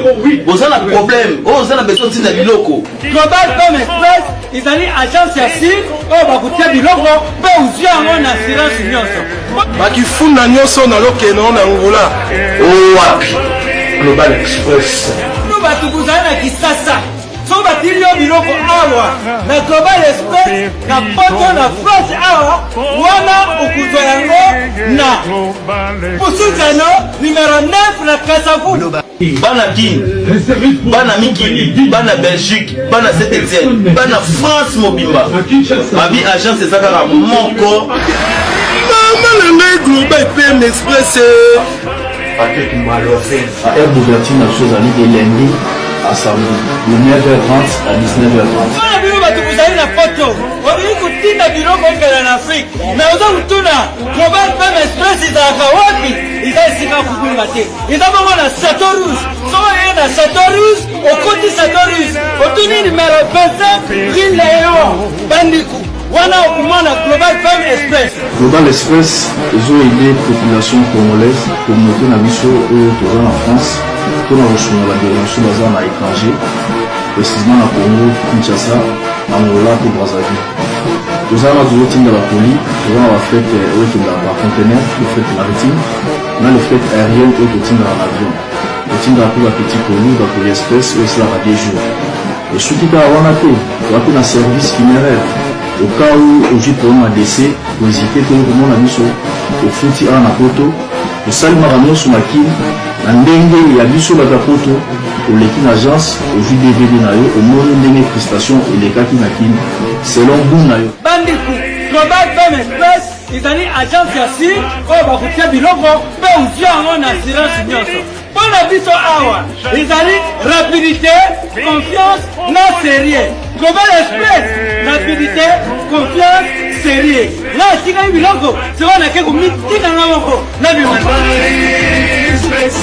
Boza na problème, oyo oza na besoin ntina biloko. Global Pem Express ezali agence ya sir oyo bakotia biloko mpe ozwi yango na assurance nyonso. Bakifunda nyonso na lokeno na Angola. Owapi? Global Express. Bino bato bozali na Kisasa soki batindi yo biloko awa na Global Express na poto na France awa wana okozwa yango na Pusunzano numero 9 na Kasavubu. Bana Kin, bana mikili, bana Belgique, bana Saint Etienne, bana France mobimba. Babi agence eza kaka moko. Mama na ngai Global PM Express. Patrick Malofin. Heure d'ouverture na biso ezali de lundi à samedi de 9h30 à 19h30. Mpona bino bato bozali na poto olingi kotinda biloko ekenda na Afrique mais oza kotuna Global Pem Express ezalaka wapi? Eza esika kobunga te, eza bongo na Chateau Rouge. Soki oye na Chateau Rouge, okoti Chateau Rouge, otuni numero 25 rue Leon Bandiku, wana okomona Global Pem Express. Global Express ezo aider population congolaise, communauté na biso oyo toza na France mpona kosunga bandeko na biso baza na étranger, précisément na Congo Kinshasa, Angola mpe Brazzaville. Toza wana tozotinda ba colis, toza na ba fret oyo ekendaka par conteneur, le fret maritime na le fret aérien oyo totindaka na avion. Totindaka mpe ba petit colis, ba colis express oyo esalaka 2 jours. Esuki kaka wana te, toza mpe na service funeraire. Au cas où ozwi problème ya décès, ko hésiter te okomona biso, ofuti awa na poto, tosali makambo nyonso na Kin na ndenge ya biso bato ya poto. Oleki na agence, ozwi DVD na yo, omoni ndenge prestation elekaki na Kin selon goût na yo. Bandeko, Global Femme Express ezali agence ya sur oyo bakotia biloko mpe ozwi yango na assurance nyonso. Mpo na biso awa ezali rapidité, confiance na sérieux. Global Express, rapidité, confiance, sérieux. Nga atikali biloko sikoyo nake komitika nga moko nabima. Express.